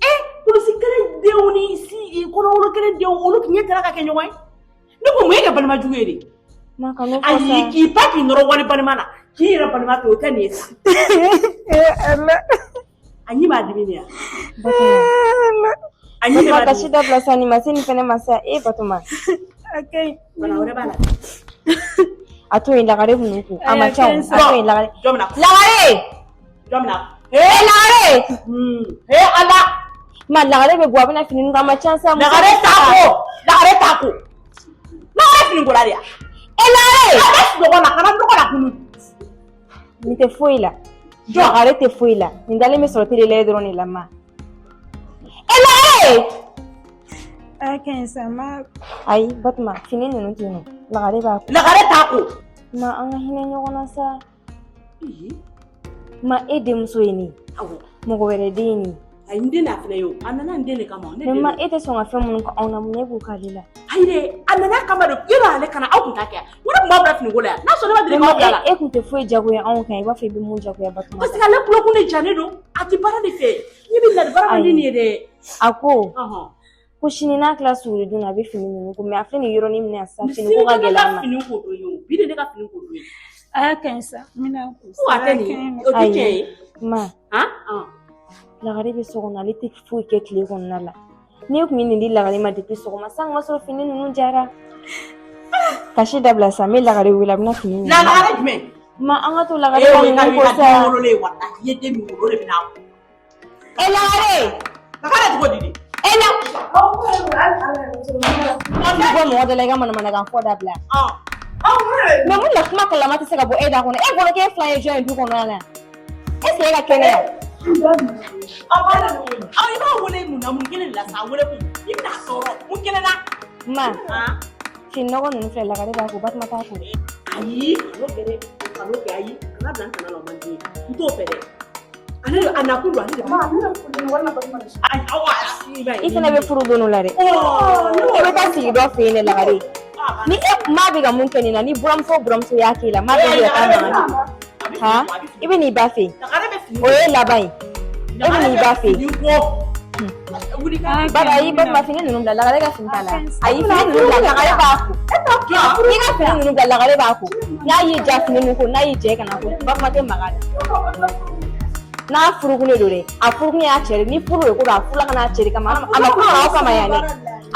E kulusi kelen denw ni si kɔnɔwolo kelen denw, olu ɲɛ tɛra ka kɛ ɲɔgɔn ye. Ne ko mun ye kɛ balima jugu ye de? Ma, kan'o fɔ ayi sa. K'i ba k'i nɔrɔ wali balima la, k'i yɛrɛ balima to, o tɛ nin ye sa. A ɲi b'a dimi de ya. Batoma. A ɲi de Batoma b'a kasi dimi. dabila sa, nin ma se nin fɛnɛ ma sa. E Batoma. A ka ɲi. Bana wɛrɛ b'a la. A to yen, lagare kun ko. A ma ca o. A to yen, lagare. Jɔn bɛna? Lagare! Jɔn bɛna? E lagare! He Ala! Ma, lagare bɛ bɔ, a bɛna fini ninnu ko, a ma ca sa. Lagare t'a ko. Lagare t'a ko. Lagare fini ko la de ya. E lagare! A bɛ sunɔgɔ la, kana nɔgɔ la kunu. Nin tɛ foyi la. Lagare tɛ foyi la. Nin dalen bɛ sɔrɔ tele lajɛ dɔrɔn de la ma. E lagare! A ka ɲi sa ma. Ayi Batoma, fini ninnu tɛ yen nɔ. Lagare b'a ko. Lagare t'a ko. Ma, an ka hinɛ ɲɔgɔn na sa. Ma, e denmuso ye nin ye. Awɔ. Mɔgɔ wɛrɛ den ye nin ye. Ayi, n den n'a fana ye o. A nana n den de kama. Ne Mɛ den ma, don. e tɛ sɔn ka fɛn minnu kɛ anw na, mun e b'o k'ale la? Ayi dɛ, a nana kama de. Yɔrɔ ale kana, aw kun t'a kɛ yan. N ko ne tun b'a bila finiko la yan. N'a sɔrɔ ne ma deli Mɛ ma, k'aw bila la. e kun tɛ foyi jagoya anw kan, i b'a fɔ i bɛ mun jagoya Batoma Parce que ale kulokun de jalen don. A tɛ baara de fɛ. Ne bɛ ladi baara man di nin ye dɛ. A ko Ɔhɔn. ko sini n'a tila suguri dun na, a bɛ fini ninnu ko, mɛ a filɛ nin yɔrɔnin min na sisan, fini Sini ko ka tɛ ne gɛlɛn a ka ma. fini ko don ye o. Bi de ne ka fini ko don ye. A ka ɲi sa, n bɛna ko. Ko a tɛ nin ye. O tɛ tiɲɛ ye. Ma, Han? Ɔn. lagare bɛ so kɔnɔ, ale tɛ foyi kɛ tile kɔnɔna la. Ne kun ye nin di lagare ma depuis sɔgɔma, san ma sɔrɔ fini ninnu jara. Kasi dabila sa, n bɛ lagare wele, a bɛna fini ninnu. Lagare jumɛn? Ma, an ka to lagare E ka o ye ka ninnu ko i ka den sa. wololen ye walahi. I ye den min wolo, o de bɛ n'a ko. E lagare! Lagare cogo di de? E la! An bɛ bɔ mɔgɔ dɔ la, i ka manamanakan fɔ dabila. Ɔn. Mais mun na kuma kalama tɛ se ka bɔ e da kɔnɔ? E bolo k'e fila ye jɔn ye du kɔnɔna na? Est ce que e ka kɛnɛ yan? Aw i b'a wele mun na? Mun kelen de la sa? Wele kun i bɛna sɔrɔ mun kelen na? Ma, fini nɔgɔ ninnu filɛ, Lagare b'a ko, Batuma t'a ko. Ayi, kan'o kɛ dɛ, kan'o kɛ. Ayi, kana bila n kana la, o man di n ye, n t'o fɛ dɛ. Ale de a nakun don, ale de b'a. Ayi, aw I fana bɛ furu don o la dɛ. I bɛ taa sigi dɔ fɛ yen dɛ, Lagare. Ni e maa bɛ ka mun kɛ nin na, ni buramuso o buramuso y'a k'e la, maa bɛ yɛrɛ k'a mankan de. Han, i bɛ n'i ba fɛ yen. O ye laban ye. E bɛ n'i ba fɛ yen. Baba, ayi, Batuma, fini ninnu bila, Lagare ka fini t'a la. Ayi, fini ninnu bila, Lagare b'a ko. I ka fini ninnu bila, Lagare b'a ko. N'a y'i ja fini ninnu ko, n'a y'i jɛ i kana ko, Batuma tɛ maga a la. N'a furukun de don dɛ, a furukun y'a cɛ de. Ni furu de ko don, a furula ka n'a cɛ de kama. A ma furu ka n'aw kama yan dɛ.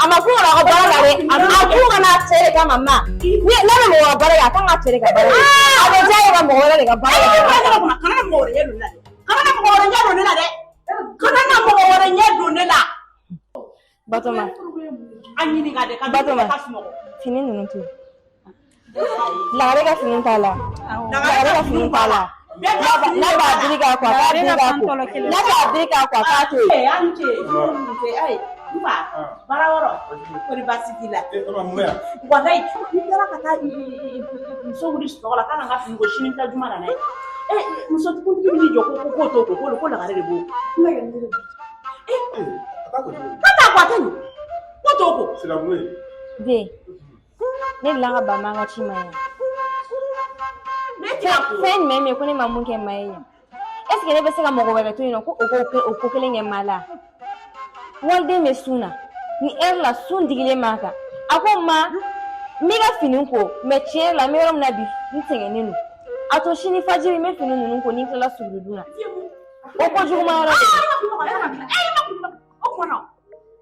A ma furu ka n'aw ka baara la dɛ. A furu ka n'a cɛ de kama ma. Ni n'a bɛ mɔgɔ ka baara kɛ, a kan ka cɛ de ka baara kɛ. A bɛ diya ye ka mɔgɔ wɛrɛ de ka baara kɛ. Kana na mɔgɔ wɛrɛ ɲɛ don ne la dɛ. Kana na mɔgɔ wɛrɛ ɲɛ don ne la dɛ. Kana na mɔgɔ wɛrɛ ɲɛ don ne la. Batoma. A ɲininka dɛ, ka Batoma. ka sunɔgɔ. Fini ninnu to yen. Lagare ka fini t'a la. Lagare ka fini t'a la. N'a b'a biri k'a ko, a k'a biri k'a ko. N'a b'a biri k'a ko, a k'a to yen. Ee, an ce. Ayi, n fa, baara wɔrɔ, kɔri baasi t'i la? Walayi, i taara ka taa muso wuli sunɔgɔ la k'a ka n ka fini ko sini n taa juma na n'a ye. Muso kuntigi bɛ n'i jɔ ko k'o t'o ko ko Lagare de b'o ko. K'a t'a ko, a tɛ nin ko t'o ko. Den, ne delila ka ban maa ka ci ma yan. Ne tɛ a ko. Fɛn jumɛn bɛ yen ko ne ma mun kɛ maa ye yan? Est ce que ne bɛ se ka mɔgɔ wɛrɛ to yen nɔ ko o k'o o ko kelen kɛ maa la? Waliden bɛ sun na ni heure la, sun digilen b'a kan. A ko ma, n b'i ka fini ko, mais tiɲɛ yɛrɛ la, n bɛ yɔrɔ min na bi, n sɛgɛnnen don. A to sini fajiri, n bɛ fini ninnu ko ni n tilala suguri dun na. O ko juguman yɔrɔ de don. O tuma na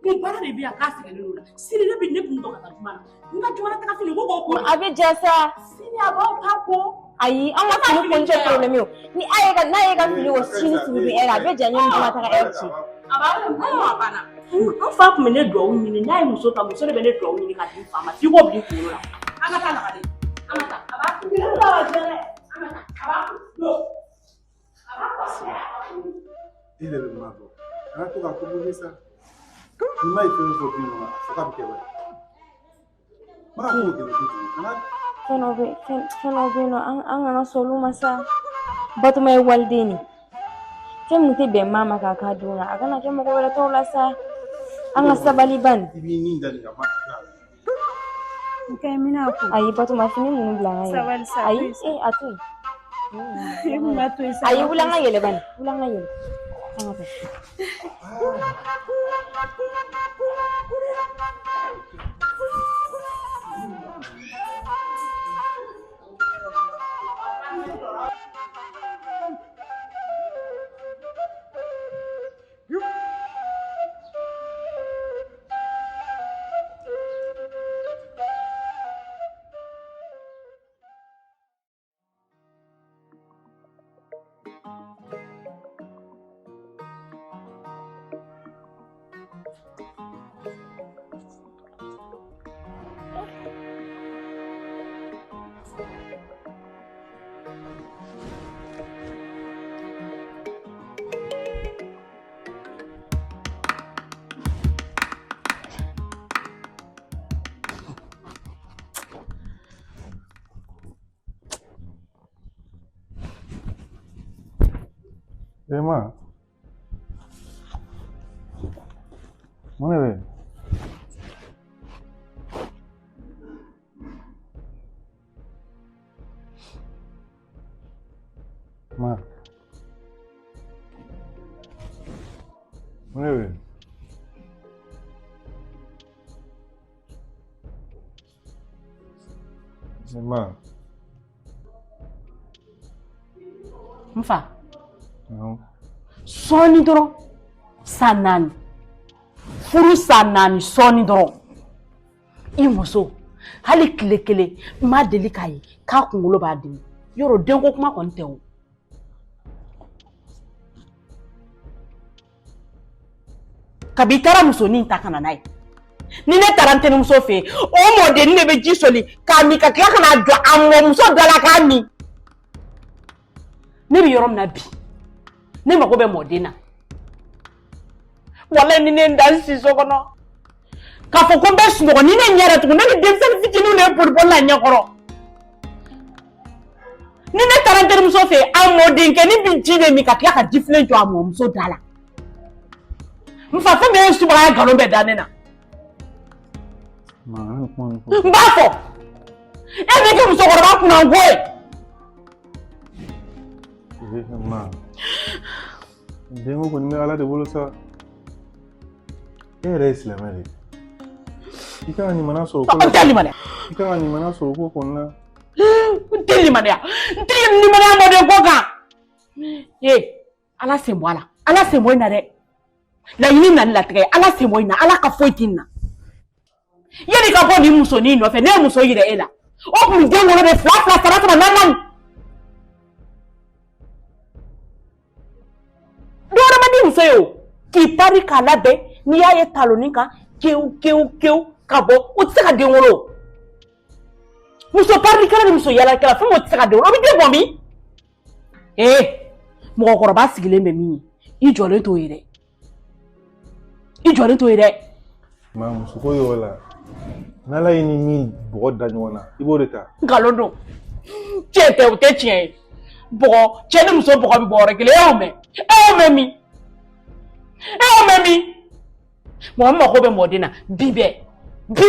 mun baara de bɛ yan k'a sɛgɛnnen don la? Sini ne bɛ ne kun dɔn ka taa juma na, n ka juma na taga fini ko k'o ko. A bɛ ja sa. Sini a b'aw ta ko. Ayi, an ka fini ko tɛ problème ye o. Ni a ye ka n'a ye ka fini ko sini suguri heure, a bɛ ja ɲɔgɔn juma taga heure ci. A b'a a banna. N fa tun bɛ ne duwawu ɲini n'a ye muso ta, muso de bɛ ne duwawu ɲini ka di n fa ma. F'i k'o bila i kunkolo la. An ka taa Lagare, an ka taa. A b'a ko. An ka taa, a b'a ko. Don. A b'a ko. E yɛrɛ bɛ maa dɔn. Kana to ka ko sa. N'i ma ye fɛn fɔ du in kɔnɔ, a fɔ k'a bɛ kɛ wa? Ma ka ko gɛlɛn kojugu. Kana Fɛn dɔ bɛ fɛn dɔ bɛ yen nɔ, an kana sɔn olu ma sa. Batoma ye waliden de ye. Fɛn min tɛ bɛn maa ma k'a k'a denw na, a kana kɛ mɔgɔ wɛrɛ tɔw la sa. An ka sabali bani. I b'i ni da nin ka ma. N ka ɲi mina ko. Ayi, Batoma, fini ninnu bila an ka yɛlɛ. Sabali sa. Ayi, ee, a to yen. E kun b'a to yen sa. Ayi, wuli an ka yɛlɛ bani. Wuli an ka yɛlɛ. An ka taa. E ma. Mun de bɛ yen? Ma. Mun de bɛ yen? Ma. N fa. Awɔ. Sɔɔni dɔrɔn, san 4, furu san 4, sɔɔni dɔrɔn, i muso hali tile kelen n ma deli k'a ye k'a kunkolo b'a dimi. Yɔrɔ denko kuma kɔni tɛ o. Kabi i taara musonin ta ka na n'a ye, Ni ne taara n terimuso fɛ yen, o mɔdennin de bɛ ji soli k'a min ka tila ka n'a jɔ a mɔmuso da la k'a min. Ne bɛ yɔrɔ min na bi, ne mago bɛ mɔden na. Walayi ni ne ye n da n si so kɔnɔ k'a fɔ ko n bɛ sunɔgɔ, ni ne ɲɛ datugu, ne ni denmisɛnnin fitininw de ye boliboli la ɲɛkɔrɔ. Ni ne taara n terimuso fɛ yen, a mɔdenkɛnin bɛ ji de min ka tila ka jifilen jɔ a mɔmuso da la. N fa, fɛn bɛɛ ye subagaya nkalon bɛɛ da ne na. N b'a fɔ e bɛ kɛ musokɔrɔba kunnango ye. Denko kɔni bɛ Ala de bolo sa. E yɛrɛ ye silamɛ de ye. I kan ka limaniya sɔrɔ ko la. N tɛ limaniya. I kan ka limaniya sɔrɔ ko kɔni na. N tɛ limaniya. N tɛ limaniya mɔden ko kan. Ee, Ala sen bɔ a la. Ala sen bɔ in na dɛ. Laɲini na ni latigɛ ye. Ala sen bɔ in na. Ala ka foyi t'i na. Yanni ka bɔ nin musonin nɔfɛ, ne ye muso yira e la. O tun den wolo de fila fila saba saba naani naani. Dɔwɛrɛ man di muso ye o k'i pari k'a labɛn, n'i y'a ye taloni kan kewu kewu kewu ka bɔ, o tɛ se ka den wolo. Muso parilikɛla ni muso yaalikɛla, fɛn o tɛ se ka den wolo. O bɛ den bɔ min? Ee, mɔgɔkɔrɔba sigilen bɛ min ye, i jɔlen t'o ye dɛ, i jɔlen t'o ye dɛ. Maa, muso ko yɔrɔ la, n'Ala ye ni min bɔgɔ da ɲɔgɔn na, i b'o de ta. Nkalon don, tiɲɛ tɛ, o tɛ tiɲɛ ye. Bɔgɔ, cɛ ni muso bɔgɔ bɛ bɔ yɔrɔ kelen, e y'o mɛn? E y'o mɛn min? E y'o mɛn min? Mɔgɔ min mako bɛ mɔden na bi bɛɛ bi.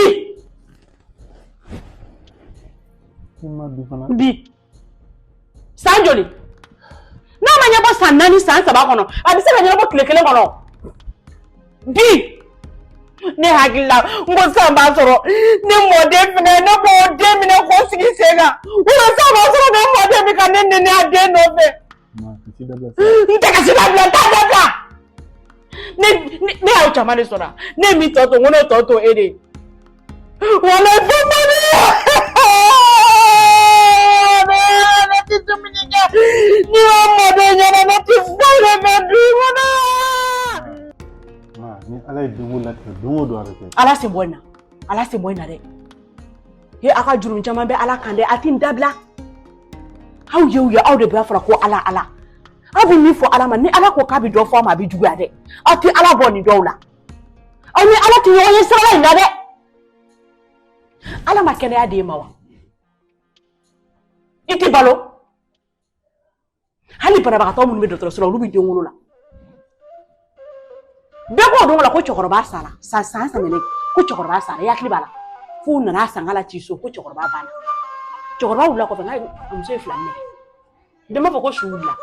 I ma bi fana. Bi san joli n'a ma ɲɛbɔ san 4 san 3 kɔnɔ, a bɛ se ka ɲɛnabɔ tile kelen kɔnɔ. Bi ne hakili la, n ko san b'a sɔrɔ ne mɔden fɛnɛ, ne b'o den minɛ k'o sigi sen kan, o san b'a sɔrɔ ne mɔden bɛ ka ne nɛni a den nɔfɛ. N tɛ kasi dabila, n t'a dabila. Ne y'aw caman de sɔrɔ, ne ye min tɔ to, n ko n'o tɔ to e de ye. Walayi fo mɔni ne tɛ dumuni kɛ ni ma mɔden ɲɛna, ne tɛ foyi de fɛ du kɔnɔ. Ni Ala ye denko latigɛ don o don, a bɛ kɛ. Ala sen bɔ in na, Ala sen bɔ in na dɛ. He, aw ka jurumu caman bɛ Ala kan dɛ, a tɛ n dabila. Aw ye o ye, aw de b'a fɔra ko Ala Ala. Aw bɛ min fɔ Ala ma, ni Ala ko k'a bɛ dɔ fɔ a ma, a bɛ juguya dɛ. Aw tɛ Ala bɔ nin dɔw la. Aw ni Ala tɛ ɲɔgɔn ye sira in na dɛ. Ala ma kɛnɛya d'e ma wa? I tɛ balo. Hali banabagatɔ minnu bɛ dɔgɔtɔrɔso la, olu bɛ den wolo la. Bɛɛ k'o don la ko cɛkɔrɔba sara san san tɛmɛnen, ko cɛkɔrɔba sara, i hakili b'a la. F'u nana sanga la ci so ko cɛkɔrɔba banna. Cɛkɔrɔba wulila kɔfɛ, n'a muso ye fila minɛ. Den b'a fɔ ko su wulila.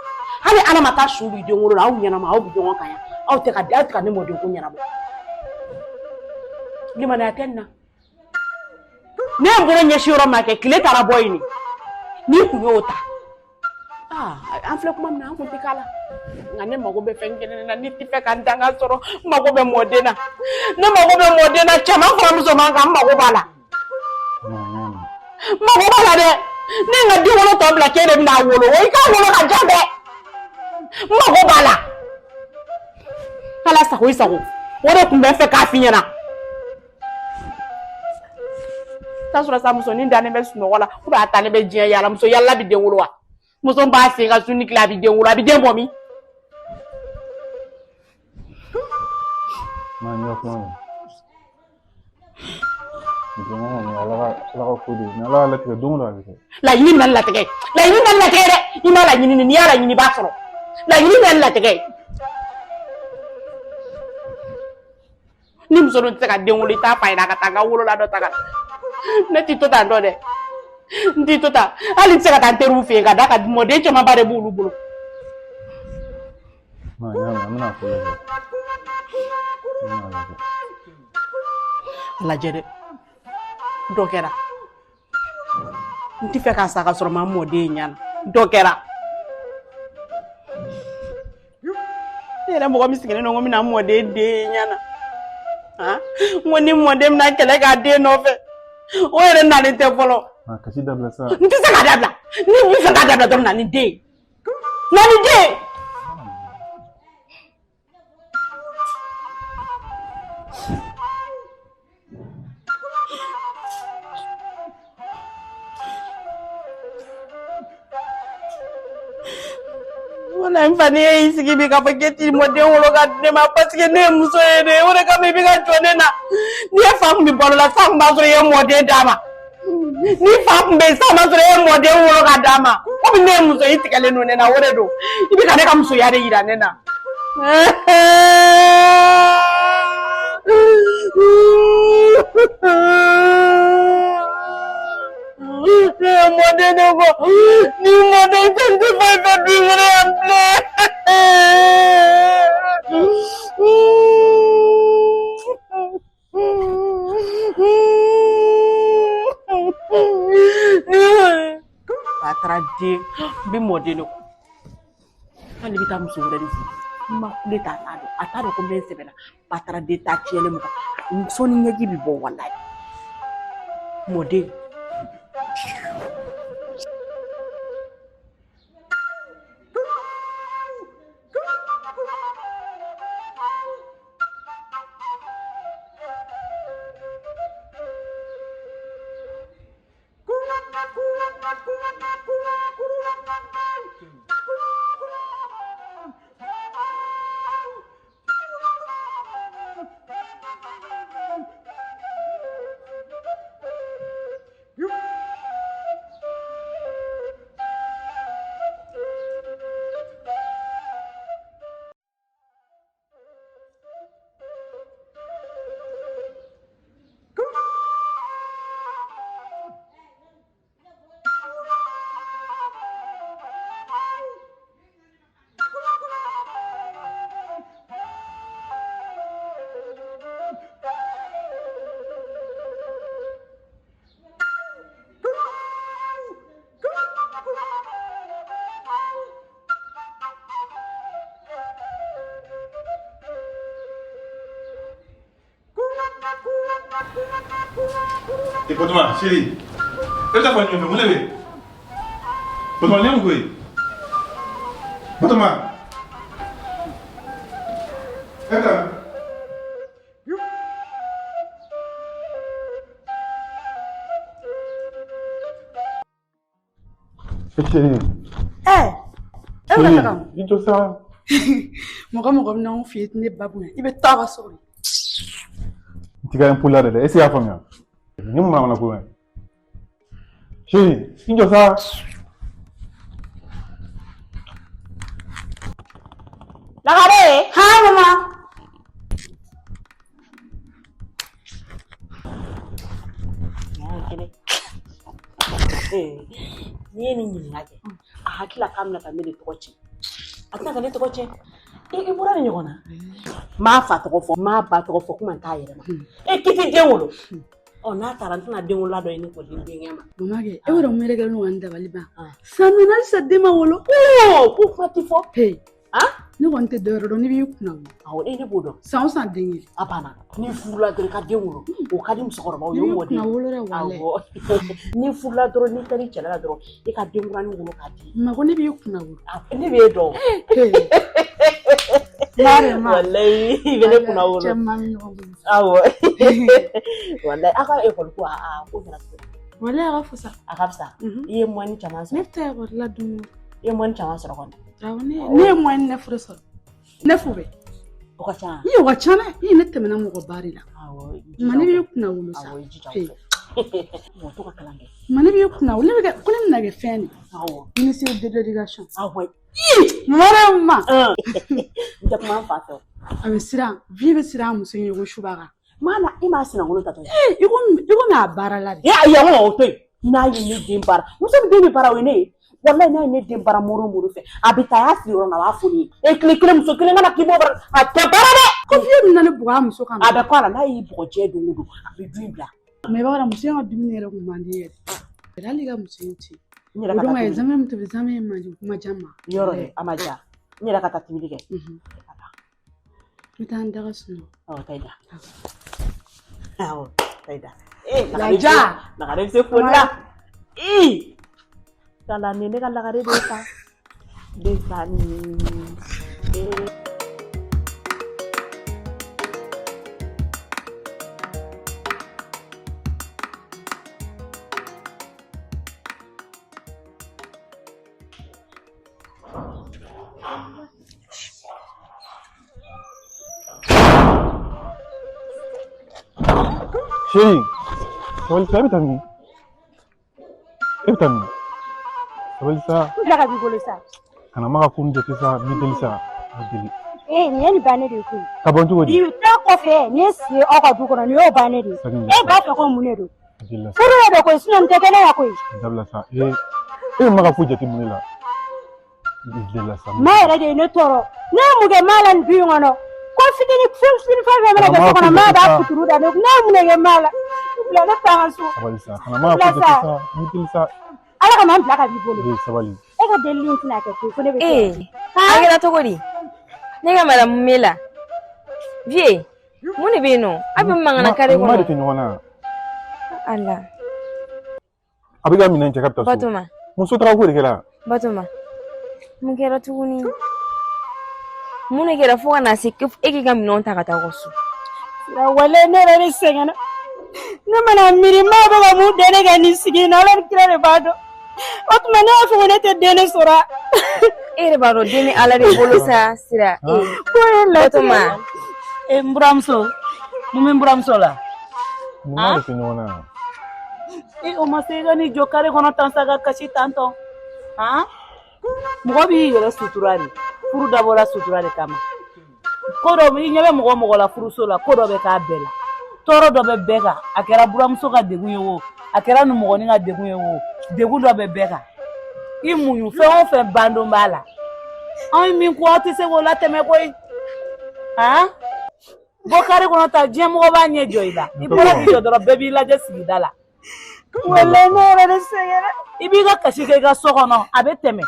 Hali Ala ma taa su b'i den wolo la, aw ɲɛnama, aw bɛ ɲɔgɔn kan yan. Aw tɛ ka ne mɔden ko ɲɛnabɔ. Limaniya tɛ nin na. Ne ye n bolo ɲɛsin yɔrɔ min kɛ, tile taara bɔ yen, n'i kun y'o ta. Aa, an filɛ kuma min na, an kun tɛ k'a la. Nka ne mago bɛ fɛn kelen na, n'i tɛ fɛ ka n danga sɔrɔ, n mago bɛ mɔden na. Ne mago bɛ mɔden na, cɛman fara musoman kan, n mago b'a la. N mago b'a la dɛ. Ne ye n ka den wolo tɔ bila k'e de bɛna a wolo, o i k'a wolo ka diya dɛ. N mago b'a la. Ala sago i sago, o de tun bɛ n fɛ k'a f'i ɲɛna. T'a sɔrɔ sa musonin dalen bɛ sunɔgɔ la, ou bien a taalen bɛ diɲɛ yaala. Muso yaala bɛ den wolo wa? Muso b'a sen ka su ni tile, a bɛ den wolo, a bɛ den bɔ min? Ma n ka kuma mɛn. Vraiment kɔni, Ala ka ko de ye. Ni Ala y'a latigɛ don o don, a bɛ kɛ. Laɲini na ni latigɛ, laɲini na ni latigɛ dɛ. I m'a laɲini, n'i y'a laɲini, i b'a sɔrɔ. Laɲini na ni latigɛ. Ni muso dun tɛ se ka den wolo, i t'a f'a ɲɛna a ka taa n ka wolola dɔ ta ka na. Ne t'i to tan dɔ dɛ, n t'i to tan. Hali n tɛ se ka taa n teriw fɛ yen ka d'a kan mɔden camanba de b'olu bolo. Ma n y'a mɛn, an bɛna ko lajɛ. An bɛna lajɛ. A lajɛ dɛ, dɔ kɛra. N tɛ fɛ k'a sa ka sɔrɔ ma mɔden ye ɲana. Dɔ kɛra. Ne yɛrɛ mɔgɔ min sigilen don ko n bɛna mɔden den ye ɲana, han, n ko ni mɔden bɛna kɛlɛ k'a den nɔfɛ, o yɛrɛ nalen tɛ fɔlɔ. Ma, kasi dabila sa. N tɛ se k'a dabila. Ni n bɛ fɛ k'a dabila dɔrɔn, na ni den ye, na ni den ye. Wala n fa, ne y'i sigi bi k'a fɔ k'e t'i mɔden wolo ka di ne ma parce que ne ye muso ye de. O de kama i bɛ ka jɔ ne na. N'i ye fa kun bɛ balo la, san kun b'a sɔrɔ i ye mɔden d'a ma. Ni fa kun bɛ yen, san b'a sɔrɔ i ye mɔden wolo ka d'a ma. Komi ne ye muso ye, i tigɛlen don ne na, o de don. I bɛ ka ne ka musoya de yira ne na. Ne ye mɔden de kɔ. Ni mɔden tɛ, n tɛ foyi fɛ du in kɔnɔ yan bilen. A taara den, n bɛ mɔden de kɔ. Hali bɛ taa muso wɛrɛ de furu. N ma kule ta, a t'a dɔn. A t'a dɔn ko n bɛ n sɛbɛ la. Ba taara den ta tiɲɛlen mɔgɔ. Sɔɔni ɲɛji bɛ bɔ walayi. Mɔden. E Batoma, chérie, e bɛ taa fan jumɛn fɛ? Mun de bɛ yen? Batoma, nin ye mun ko ye? Batoma, e bɛ taa. E chérie. E bɛ taga. I jɔ sa. Mɔgɔ mɔgɔ bɛ n'anw fɛ yen, ne ba bonya, i bɛ taa ka so kɔnɔ. N t'i ka impôt la dɛ, est-ce que i y'a faamuya? Nin mun mana ko ye? Chérie, i jɔ sa. Lagare! Ha mama. N'i ye nin ɲininka kɛ, a hakili la k'a bɛna taa ne de tɔgɔ tiɲɛ. A tɛna ka ne tɔgɔ tiɲɛ. I bɔra nin ɲɔgɔn na. N m'a fa tɔgɔ fɔ, n m'a ba tɔgɔ fɔ, kuma t'a yɛrɛ ma. E k'i t'i den wolo. Ɔ n'a taara, n tɛna den wolola dɔ ɲini k'o di n denkɛ ma. Mama kɛ, e b'a dɔn mun yɛrɛ kɛlen don ka n dabali ban. San nana halisa den ma wolo. Ko kuma ti fɔ. Ne kɔni tɛ dɔwɛrɛ dɔn, ne b'i kunna wolo. Awɔ, ne b'o dɔn. San o san den kelen. A banna. N'i furula dɔrɔn i ka den wolo, o ka di musokɔrɔbaw ye, o Ne b'i mɔden. kunna wolo dɛ walayi. Awɔ. N'i furula dɔrɔn, n'i taara i cɛla la dɔrɔn, i ka den kuranin wolo k'a di. Ma ko ne b'i kunna wolo. Ne b'e dɔn. Ma. Walayi, i bɛ ne kunna wolo. Cɛ maa bɛ ɲɔgɔn bolo. Awɔ. Walayi, aw ka ekɔli ko a ko kɛra cogo di? Walayi a ka fisa. A ka fisa. I ye moyenne caman sɔrɔ. Ne bɛ taa ekɔli la don o don. I ye moyenne caman sɔrɔ kɔni. Awɔ, ne ye moyenne 9 de sɔrɔ. 9 bɛ. O ka ca. I o ka ca dɛ. I ne tɛmɛna mɔgɔ ba de la. Awɔ. Ma ne b'i kunna wolo sa. Awɔ, i jija o fɛ. Mɔgɔ to ka kalan kɛ. Ma ne b'i kunna wolo, ne bɛ kɛ ko ne bɛna kɛ fɛn de. Awɔ. Ministre de l'éducation. Awɔ. Mɔrɛ ma. N tɛ kuma n fa fɛ. A bɛ siran, vie bɛ siran a muso ɲɛ ko suba kan. Maa na, i m'a sinankolon tatɔ ye. I komi a baara la de. E ayi, awɔ, o to yen. N'a ye ne den baara, muso min den bɛ baara o ye ne ye. Walayi n'a ye ne den baara mori o mori fɛ, a bɛ taa a y'a sigi yɔrɔ min na, a b'a fɔ ne ye. E tile kelen muso kelen kana k'i b'o baara, a tɛ baara dɛ. Ko vie bɛ na ne bugɔ a muso kama. A bɛ kɔ a la, n'a y'i bugɔ diɲɛ don o don, a bɛ du in bila. Mais i b'a dɔn muso in ka dumuni yɛrɛ kun man di yɛrɛ. Hali i ka muso in ci. N yɛrɛ ka O don taa ka tobili. zamɛ min tobi, zamɛ in man di, kuma jan ma. Yɔrɔ dɛ, a ma diya. N yɛrɛ ka taa tobili kɛ. N bɛ taa n da ka sunɔgɔ. Awɔ, taa i da. Awɔ, taa i da. Laja. Lagare bɛ se foli la. Ee! Kala ni ne ka lagare de sa. De sa ni. Chérie, sabali sa, e bɛ taa min? E bɛ taa min? Sabali sa. N bila ka b'i bolo sa. Kana maga ko n jate sa, n b'i deli sa, n b'i deli. Ee nin ye nin bannen de ye koyi. Ka bɔ cogo di? Bi taa kɔfɛ nin ye si ye aw ka du kɔnɔ nin y'o bannen de ye. Sabali E b'a fɛ ko mun de don? Deli la sa. Furu de don koyi sinon nin tɛ kɛ ne la koyi. Dabila sa. Ee, e bɛ maga ko jate mun de la? N b'i deli la sa. Maa yɛrɛ de ye ne tɔɔrɔ. Ne ye mun kɛ maa la nin du in kɔnɔ? Ko fitinin fɛn fitinin fɛn fɛn mana kɛ so kɔnɔ maa b'a kuturu da ne kun. Ne ye mun de kɛ maa la? N bila ne taa n ka so. Sabali sa. Kana maga ko jate sa. N b'i deli sa. Ala kama n bila ka b'i bolo. Ee, sabali. E ka delili in tɛna kɛ koyi ko ne bɛ Ee, a kɛra cogo di? Ne ka madamu Mela. Vieux, mun de bɛ yen nɔ? A bɛ mankan na kare Ma de kɔnɔ. tɛ ɲɔgɔn na. Ala. A bɛ ka minɛn cɛ k'a bɛ taa so. Batoma, Muso taara ko de kɛra. Batoma. Mun kɛra tuguni? Mun de kɛra fo ka na se e k'i ka minɛnw ta ka taa aw ka so? Sira wale ne yɛrɛ de sɛgɛnna. Ne mana miiri maa bɛ ka mun den ne kɛ nin sigi in na Ala ni kira de b'a dɔn. O tuma ne y'a fɔ ko ne tɛ den ne sɔrɔ a. E yɛrɛ b'a dɔn den bɛ Ala de bolo sa, Sira. Ee, Ko ye latigɛ. Batoma. E n buramuso, mun bɛ n buramuso la? Nin ma de tɛ ɲɔgɔn na. E o ma se i ka n'i jɔ kare kɔnɔ tan sa ka kasi tan tɔ. Han? Mɔgɔ b'i yɛrɛ sutura de. Furu dabɔra sutura de kama. Ko dɔ i ɲɛ bɛ mɔgɔ o mɔgɔ la furuso la, ko dɔ bɛ k'a bɛɛ la. Tɔɔrɔ dɔ bɛ bɛɛ kan. A kɛra buramuso ka degun ye o, a kɛra nimɔgɔnin ka degun ye o, degun dɔ bɛ bɛɛ kan. I muɲu fɛn o fɛn bandon b'a la. Anw ye min ko aw tɛ se k'o latɛmɛ koyi. Han? Bɔ kare kɔnɔ ta diɲɛ mɔgɔ b'a ɲɛ jɔ i la. I bɔra k'i jɔ dɔrɔn bɛɛ b'i lajɛ sigida la. Walayi ne yɛrɛ de sɛgɛnna. I b'i ka kasi kɛ i ka so kɔnɔ a bɛ tɛmɛ.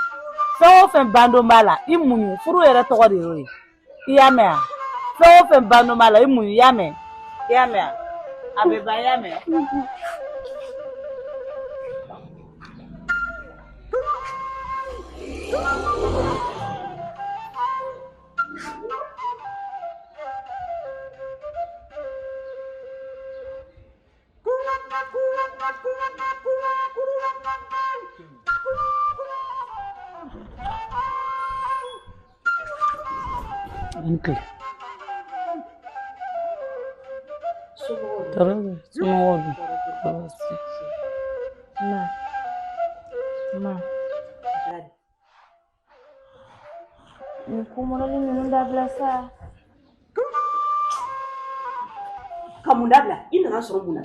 Fɛn o fɛn bandon b'a la i muɲu furu yɛrɛ tɔgɔ de y'o ye. I y'a mɛn wa? Fɛn o fɛn bandon b'a la i muɲu i y'a mɛn? I y'a mɛn wa? A bɛ ban i y'a mɛn? N tile. Tɔɔrɔ bɛ somɔgɔw dun? Tɔɔrɔ si. Ma. Ma. Nin ko mɔdɛli ninnu dabila sa. Ka mun dabila? I nana sɔrɔ mun na?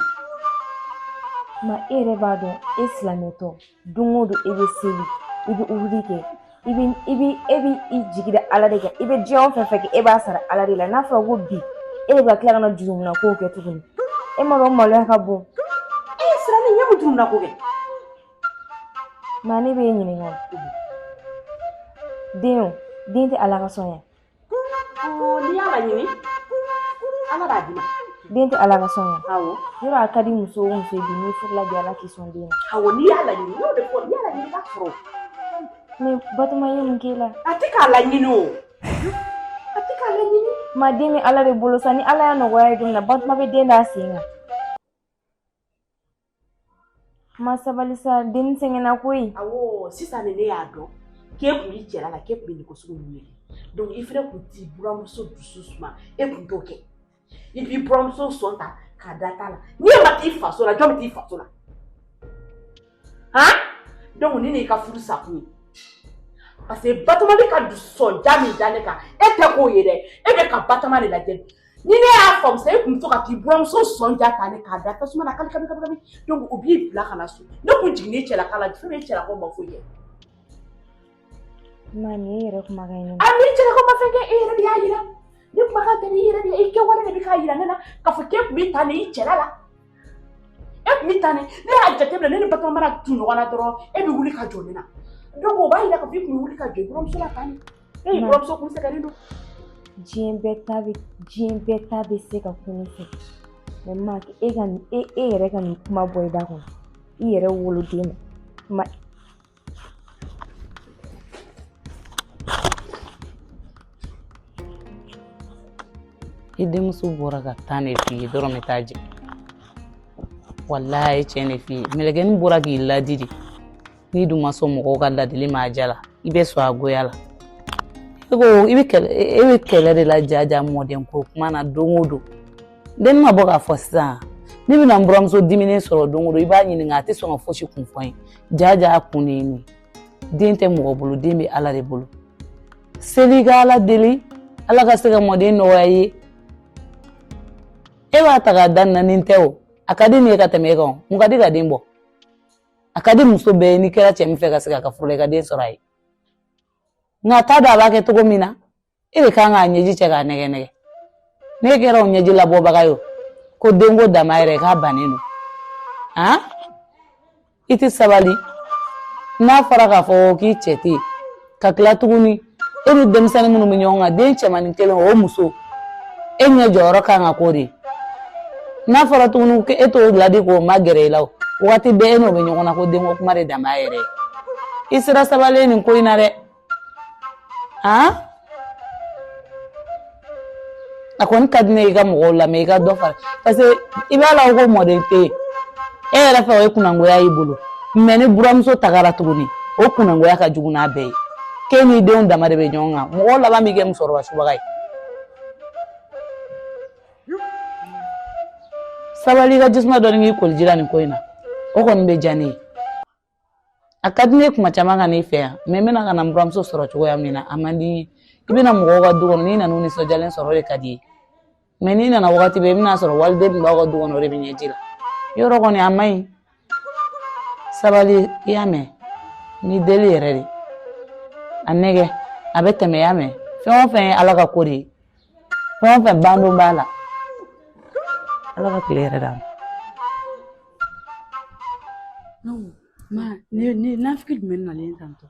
Ma e yɛrɛ b'a dɔn e silamɛtɔ don o don e bɛ seli i bɛ wurudi kɛ i bɛ i bɛ e bɛ i jigi da Ala de kan i bɛ diɲɛ fɛn fɛn kɛ e b'a sara Ala de la n'a fɔra ko bi e de bɛ ka tila ka na jurumuna kow kɛ tuguni e m'a dɔn maloya ka bon. E sira ne ɲɛ mun jurumuna ko kɛ? Ma ne b'e ɲininka o den o den tɛ Ala ka sɔn ye. N'i y'a laɲini Ala b'a d'i ma. Den tɛ Ala ka sɔn ye. Awɔ. Yɔrɔ a ka di muso o muso ye bi n'i furula bi Ala k'i sɔn den na. Awɔ n'i y'a laɲini n y'o de fɔ n'i y'a laɲini i b'a sɔrɔ. Mais Batoma ye mun k'e la? A tɛ k'a laɲini o. A tɛ k'a laɲini. Ma den bɛ Ala de bolo sa ni Ala y'a nɔgɔya ye don min na Batoma bɛ den d'a sen kan. Ma sabali sa den sɛgɛnna koyi. Awɔ sisan de ne y'a dɔn k'e tun b'i cɛla la k'e tun bɛ nin ko sugu ninnu kɛ donc i fana tun t'i buramuso dusu suma e tun t'o kɛ i b'i buramuso sɔn ta k'a da ta la n'i ma t'i faso la jɔn bɛ t'i faso la han donc nin de y'i ka furu sakun ye parce que Batoma bɛ ka dusɔnja min da ne kan e tɛ k'o ye dɛ e bɛ ka Batoma de lajɛ ni ne y'a faamu sa e tun bɛ to ka t'i buramuso sɔn ja ta ne k'a da tasuma na kali kami kami kami donc o b'i bila ka na so ne kun jiginnen cɛlaka la fɛn min cɛlakaw ma foyi kɛ. Ma nin ye yɛrɛ kumakan ye ne ma. A ni cɛlakaw ma fɛn kɛ e yɛrɛ de y'a yira ne kumakan tɛ i yɛrɛ de i kɛwale de bɛ k'a yira ne na k'a fɔ k'e tun bɛ taa ni i cɛla la e tun bɛ taa ni ne y'a jateminɛ ne ni Batoma mana tu ɲɔgɔn na dɔrɔn e bɛ wuli ka jɔ ne na donc o b'a yira k'a fɔ i tun bɛ wuli ka jɔ i buramuso la tan de e y'i buramuso kun sɛgɛnnen don. Diɲɛ bɛɛ ta bɛ diɲɛ bɛɛ ta bɛ se ka kun ne fɛ mais ma e ka nin e e yɛrɛ ka nin kuma bɔ i da kɔnɔ i yɛrɛ woloden ma ma. I denmuso bɔra ka tan de f'i ye dɔrɔn bɛ taa jɛ walahi a ye tiɲɛ de f'i ye mɛlɛkɛnin bɔra k'i ladi de n'i dun ma sɔn mɔgɔw ka ladili ma a ja la i bɛ sɔn a goya la e ko i bɛ kɛlɛ e bɛ kɛlɛ de la jaja mɔden ko kuma na don o don den ma bɔ k'a fɔ sisan Ne bɛna n buramuso diminen sɔrɔ don o don, i b'a ɲininka, a tɛ sɔn ka fosi kun fɔ n ye. Ja ja, a kun de ye nin ye. Den tɛ mɔgɔ bolo, den bɛ Ala de bolo. Seli ka Ala deli, Ala ka se ka mɔden nɔgɔya i ye. E b'a ta k'a da nin na, nin tɛ o. A ka di nin ye ka tɛmɛ e kan o. Mun ka di ka den bɔ? A ka di muso bɛɛ ye, n'i kɛra cɛ min fɛ ka segin a ka furu la, i ka den sɔrɔ a ye. Nka a t'a dɔn a b'a kɛ cogo min na. E de kan k'a ɲɛji cɛ k'a nɛgɛ nɛgɛ. N'e kɛra o ɲɛji labɔbaga ye o, ko denko dama yɛrɛ k'a bannen don. Han, i tɛ sabali. N'a fɔra k'a fɔ k'i cɛ tɛ yen, ka tila tuguni e ni denmisɛnnin minnu bɛ ɲɔgɔn kan, den cɛmannin kelen o muso, e ɲɛ jɔyɔrɔ kan ka k'o de ye. N'a fɔra tuguni ko e t'o ladi k'o magɛrɛ i la, o wagati bɛɛ e n'o bɛ ɲɔgɔn na ko denko kuma de dan b'a yɛrɛ ye. I sera sabali nin ko in na dɛ. Han, a kɔni ka di ne ye i ka mɔgɔw lamɛn, i ka dɔ fara, parce que i b'a la ko mɔden tɛ yen e yɛrɛ fɛ, o ye kunnangoya y'i bolo. Mais ni buramuso tagara tuguni, o kunnangoya ka jugu n'a bɛɛ ye. K'e n'i denw dama de bɛ ɲɔgɔn kan, mɔgɔw laban b'i kɛ musokɔrɔba subaga ye. Sabali, i ka jisuma dɔɔni k'i koliji la nin ko in na, o kɔni bɛ diya ne ye. A ka di ne ye kuma caman ka n'i fɛ yan, mais n bɛna ka na n buramuso sɔrɔ cogoya min na, a man di n ye. I bɛna mɔgɔw ka du kɔnɔ, n'i nana u nisɔndiyalen sɔrɔ, o de ka di i ye. Mais n'i nana wagati bɛɛ, i bɛna sɔrɔ waliden min b'aw ka du kɔnɔ, o de bɛ ɲɛji la. Yɔrɔ kɔni a man ɲi. Sabali, i y'a mɛn? Ni deli yɛrɛ de a nɛgɛ, a bɛ tɛmɛ, i y'a mɛn? Fɛn o fɛn ye Ala ka ko de ye, fɛn o fɛn bandon b'a la. Ala ka tile hɛrɛ d'an ma. Ma, ne nafiki jumɛn nalen tantɔ?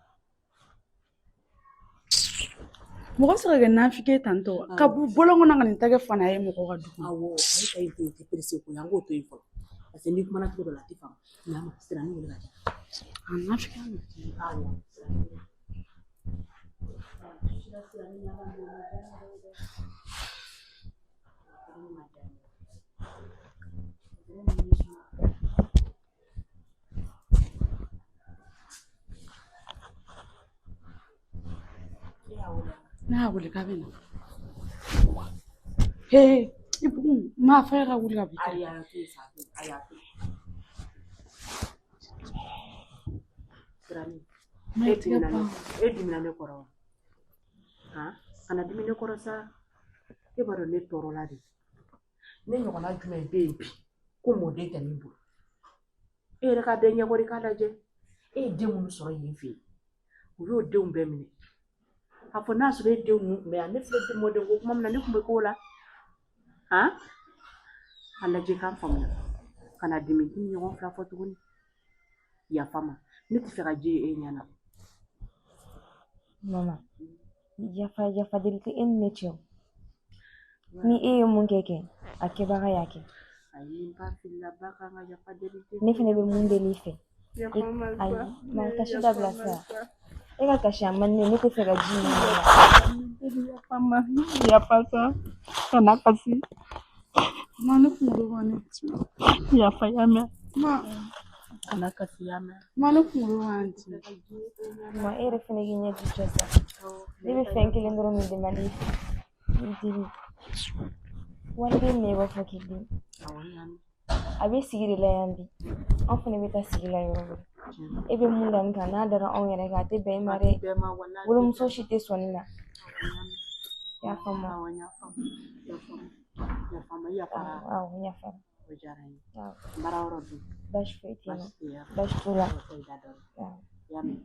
Mɔgɔ bɛ se ka kɛ nafiki ye tantɔ ka bɔ bɔlɔn kɔnɔ ka nin ta kɛ fana ye mɔgɔ ka du kɔnɔ. Awɔ, ale ta in to yen, tɛ perese ko ye, an k'o to yen fɔlɔ. Parce que n'i kumana cogo dɔ la, a tɛ faamu. N'a ma sirani wele ka di. A nafiki ma. Awɔ. Ne y'a wele k'a bɛ na. He, i bugun, n m'a fɔ e ka wuli ka b'i Ayi, a y'a to yen sa, a y'a to yen. Sirani, e dimina ne kɔrɔ wa? Han, kana dimi ne kɔrɔ sa. E b'a dɔn ne tɔɔrɔla de. Ne ɲɔgɔnna jumɛn bɛ yen bi ko mɔden tɛ min bolo? E yɛrɛ ka den ɲɛkɔrɔ i k'a lajɛ. E ye den minnu sɔrɔ yen fɛ yen, u y'o denw bɛɛ minɛ. A fɔ n'a sɔrɔ e denw ninnu tun bɛ yan, ne filɛ mɔden ko kuma min na, ne tun bɛ k'o la. Han, a lajɛ k'an faamuya. Kana dimi dimi ɲɔgɔn fila fɔ tuguni. Yafa ma, ne tɛ fɛ ka ji ye e ɲɛ na. Mama, yafa yafa deli tɛ e ni ne cɛ o. Ni e ye mun kɛ a kɛbaga y'a kɛ. Ayi, n ba filila, ba kan ka yafa deli. Ne fɛnɛ bɛ mun deli i fɛ? Ayi, ma kasi dabila sa. E ka kasi a man di ne ye, ne tɛ fɛ ka ji min. Yafa ma, yafa sa, kana kasi. Ma, ne kunkolo b'a ne dimi. Yafa, y'a mɛn? Ma, kana kasi, y'a mɛn? Ma, ne kunkolo b'a n dimi. Ma, e yɛrɛ fɛnɛ k'i ɲɛji cɛ sa. Ne bɛ fɛn kelen dɔrɔn min demande i fɛ. N dimi. Waliden minɛ i b'a fɔ k'i den. A bɛ sigi de la yan bi. An fɛnɛ bɛ taa sigi la yɔrɔ wɛrɛ. E bɛ mun da nin kan, n'a dara anw yɛrɛ kan, a tɛ bɛn e ma dɛ. Wolomuso si tɛ sɔn nin na. I y'a faamu? Awɔ, n y'a faamu. Yafara. Awɔ, n yafara. O diyara n ye. Baara yɔrɔ dun? Baasi foyi tɛ yen nɔ. Baasi t'u la. Awɔ. Y'a mɛn?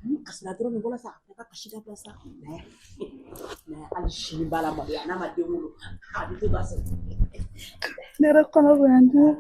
Ni kasira dɔrɔn nin bɔra sa, a ka kasi dabila sa. Hali sini b'a la maloya, n'a ma den wolo a bɛ to ka sɔrɔ. Ne yɛrɛ kɔnɔ bɛ n dimi.